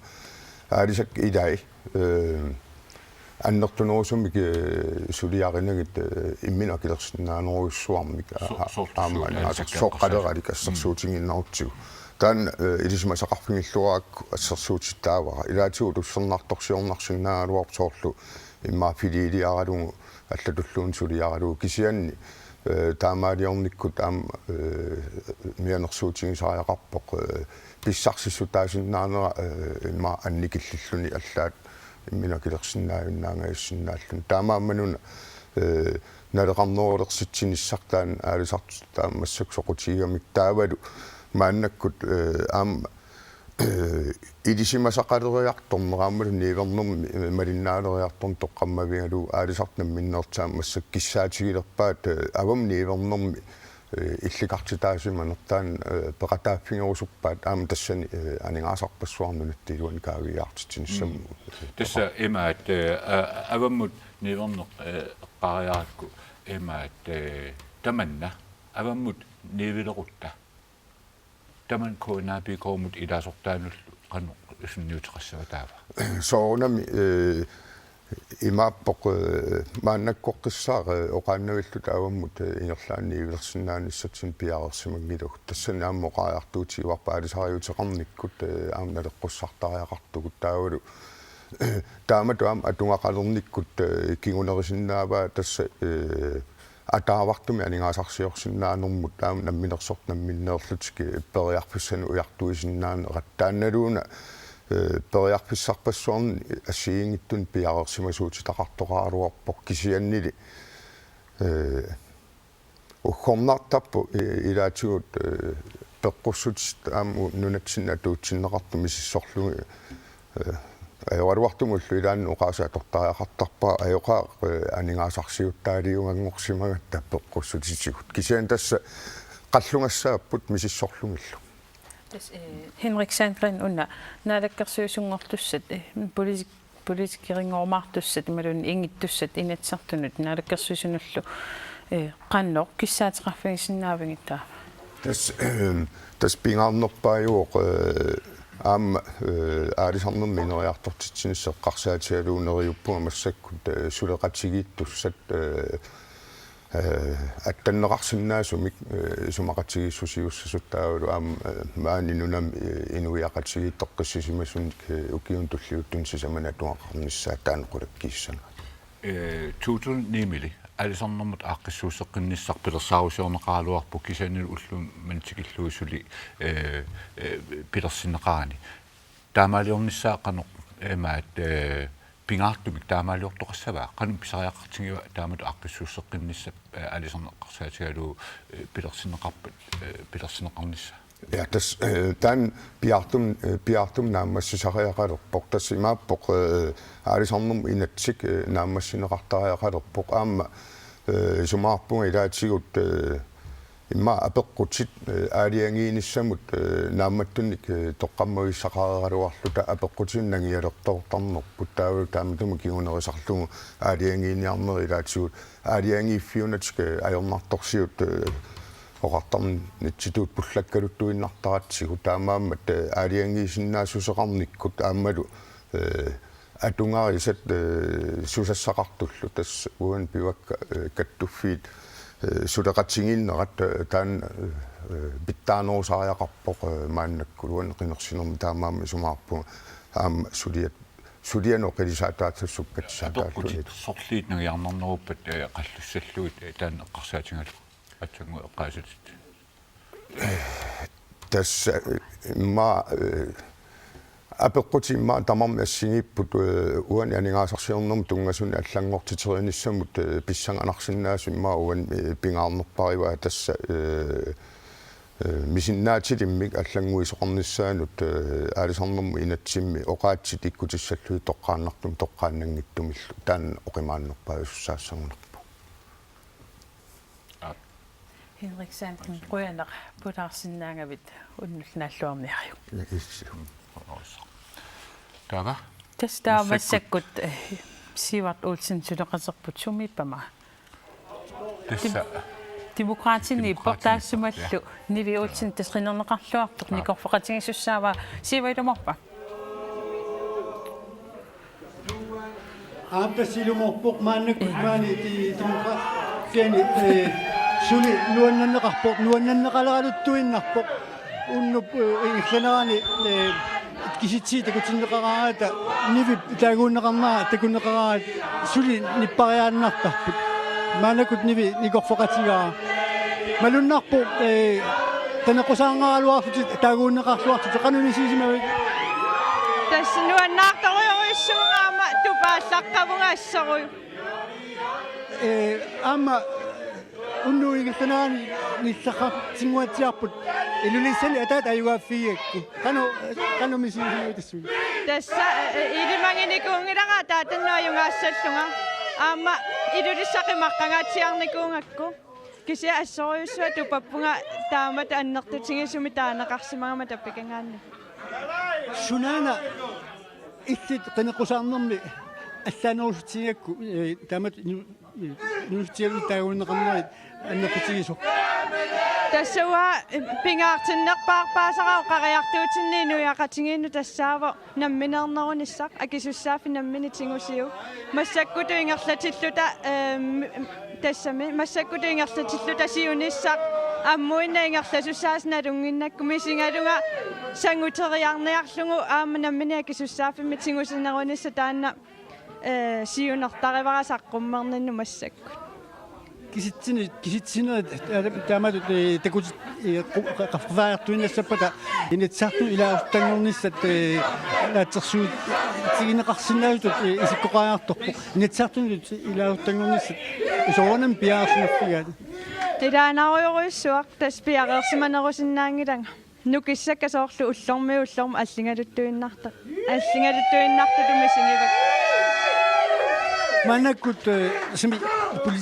aalisakkat ilai, eh, annertunerusumik, eh, suliarinagit, eh, imminut akilersinnaanerujussuarmik, a-, So-, a-, soorlu aamma suut aalisakkat soqqaleranik aqqusaasoq. Assersuutigiinnarutsigu. Taanna, eh, ilisimasaqarfigilluarakku assersuutittaavara. Ilaatigut ussernartorsiornarsinnaagaluarpoq soorlu immaqa filiiliaralugu allatulluunniit suliaralugu kisianni, eh, taamaaliornikkut aamma, eh, mianersuutigisariaqarpoq, eh, pissarsissutaasinnaanera, eh, immaqa annikillilluni allaat imminut akilersinnaajunnaangajassinnaallutik. Taamaammanuna, eh, naleqarnerulersitsinissaq taanna aalisartut taama massakkut soqutigigamikku taavalu maannakkut, eh, aamma, eh, ilisimasaqaleriartorneq aammalu niuernermi, eh, malinnaaleriartorneq toqqammavigalugu aalisartut namminneerlutik aamma massakkut kissaatigilerpaat, eh, avammut niuernermi eh, illikartitaasimanertaa, eh, peqataaffigerusuppaat aamma tassani, eh, aningaasarpassuarnik nunatta iluani kaaviiaartitsinissamut. Mm. Tassa imaat, eh, a-, avammut niuerneq, eh, eqqaariarakku imaat, eh, tamanna avammut niuilerutta. Tamanna K N A P K-mut ilaasortaanullu qanoq sunniuteqassava taava? Soorunami, eh, Imaappoq, eh, maannakkoqqissaaq, eh, oqaannavilluta avammut, eh, ingerlaannaq niuersinnaanissatsinnut piareersimanngilagut. Tassani aamma oqariartuutigivarput aalisariuteqarnikkut, eh, aamma naleqqussartariaqartugut taavalu. Taamatut aamma atugaqalernikkut, eh, kingunerisinnaavaa tassa, eh, ataavartumik aningaasarsiorsinnaanermut taama namminersortut namminneerlutik, eh, periarfissanik ujartuisinnaanerat taannaluuna, eh, periarfissarpassuarnik assigiinngitsunik piareersimasuutitaqartoqaraluarpoq kisiannili, eh, uggornartarpoq, eh, ilaatigut, eh, peqqussutit aamma u-, nunatsinni atuutsinneqartut misissorlugit, eh, ajoraluartumullu ilaanni oqaaseq atortariaqartarpara ajoqaaq, eh, aningaasarsiuttaaliuganngorsimagatta peqqussutit. Kisianni tassa qallunassaapput misissorlugillu. Tassa, eh, Henrik Sandgreen una naalakkersuisunngortussat, eh, politik-, politikerinngormaartussat imaluunniit ingittussat Inatsisartunut naalakkersuisunullu, eh, qanoq kissaateqarfigisinnaavigit taava? Tassa, tassa pingaarnerpaajuvoq, eh, aamma, eh, aalisarnermi ineriartortitsinissaq eqqarsaatigalugu neriuppunga massakkut, eh, suleqatigiittussat, eh, eh, attanneqarsinnaasumik, eh, isumaqatigiissusiussasut taavalu aamma, eh, maani nunami, eh, inuiaqatigiit toqqissisimasumik, eh, ukiuni tulliuttuni sisamani atugaqarnissaa taanna qulakkiissagaat. Eh, to tusind ni-mili aalisarnermut aaqqissuusseqqinnissaq pilersaarusiorneqaraluarpoq kisiannili ullumimut tikillugu suli, eh, eh, pilersinneqarani. Taamaaliornissaa qanoq, eh, imaat, eh, pingaartumik taamaaliortoqassava? Qanoq pisariaqartigiva taamatut aaqqissuusseqqinnissaq, eh, aalisarneq eqqarsaatigalugu, eh, pilersinneqarpat, eh, pilersinneqarnissaa? Ja, tassa, eh, taanna piaartum-, eh, piaartumik naammassisariaqalerpoq. Tassa imaappoq, eh, aalisarnermut inatsisik, eh, naammassineqartariaqalerpoq. Aamma, eh, isumaqarpunga ilaatigut, eh, immaqa apeqqutit, eh, aalajangiinissamut, eh, naammattunik, eh, toqqammavissaqareeraluarluta apeqqutinik nangialertoortarnerput taavalu taamatut kingunerisarlugu aalajangiiniarnerit ilaatigut aalajangiiffiunatik, eh, ajornartorsiut, eh, oqartarnitsitut pullakkaluttuinnartaratsigu taamaammat, eh, aalajangiisinnaassuseqarnikkut aammalu, eh, atugarisat, eh, susassaqartullu tassa uani pivakka, eh, kattuffiit, eh, suleqatigiinnerat, eh, taanna, eh, pitsaanerusariaqarpoq, eh, maannakkut uani qinersinermi taamaammat isumaqarpunga aamma suliat, sulianut oqilisaataatsussukkat sataalluni. Apeqqutit sorliit nangiarnarneruppat, eh, qallussallugit, eh, taanna eqqarsaatigalugu aatsaannguaq eqqaasatit. Tassa, eh, immaqa, eh, apeqqutit immaqa tamarmik assigiipput, eh, uani aningaasarsiornermut tunngasunik allanngortiterinissamut, eh, pissanganarsinnaasut immaqa uani, eh, pingaarnerpaavaa tassa, eh, eh, misinnaatilimmik allannguisoqarnissaanut, eh, aalisarnermut inatsimmi oqaatsit ikkutissallugit toqqaannartumik toqqaannanngitsumillu taanna oqimaannerpaajusussaassagunarpoq. Henrik Sandgreen, qujanaq pulaarsinnaagavit, unnullu naalluarniaruk. Issi. Taava? Tassa taava massakkut, eh, Sivert Olsen suleqaterput sumiippama? Tassa. Dem-, Demokraatini Demokraatini, ipportaassumallu ja. Nivi Olsen tassa qinerneqarluartoq. Ja. Nikorfeqatigiissussaavaa Sivert ilumoorpa? Aap, tassa ilumoorpoq maannakkut maani ti-, Demokraatiani, eh, suli nuannerneqarpoq, nuannerneqaleraluttuinnarpoq. Unnuup, eh, ingerlanerani, eh, kisitsisit takutinneqaraangata, Nivip taaguunneqarnera takuneqaraat suli nippariaannartarput. Maannakkut Nivi nikorfeqatigaara. Malunnarpoq, eh, qineqqusaarneraluarlutit taaguunneqarluarlutit qanoq misigisimavit? Tassa nuannaartorujorujussuuvunga aamma tupaallaqqavunga assorujuk. Eh, aamma unnuup ingerlanerani nillaqartinnguatsiarput Ilulissani ataata ajugaaffigigakku. Qanoq, qanoq misigisimavit tassunga? Tassa, eh, ilimaginikuunngilara ataatannut ajugaassallunga. Aamma Ilulissat qimaqqangaatsiarnikuugakku. Kisianni assorujussuaq tupappunga taamatut annertutigisumik taaneqarsimagama tappikanngaanniit. Sunaana illit qineqqusaarnermi allaanerusutsigigakku, eh, taamatut inu-, eh, inuussutisigalugit taaguunneqarnerit annertutigisoq? Tassa uanga pingaartinnerpaarpaasara oqariartuutinni inuiaqatigiinnut tassaavoq nammineernerunissaq akisussaaffik nammineq tigusiuk. Massakkutut ingerlatilluta, ehm, tassami, massakkutut ingerlatilluta siunissaq ammuinnaq ingerlasussaasut nalunnginnakku misigalunga sanguteriarniarlugu aamma nammineq akisussaaffimmi tigusinerunissaq taanna, eh, siunertarivara saqqummerninnut massakkut. Kisitsinerit, kisitsinerit, eh, taamatut, eh, takutit, eh, qu-, qa-, qaffariartuinnassappata Inatsisartuni ilaasortanngornissat, eh, naatsorsuutigineqarsinnaasutut, eh, isikkoqariartorpoq. Inatsisartunut ilaasortanngornissat soorunami piareersimaffigaatit? Ilaanarujorujussuaq, tassa piareersimanerusinnaanngilanga. Nukissakka soorlu ullormiit ullormut alligaluttuinnartut. Alligaluttuinnartutut misigivakka. Maannakkut, eh, sumi poli-,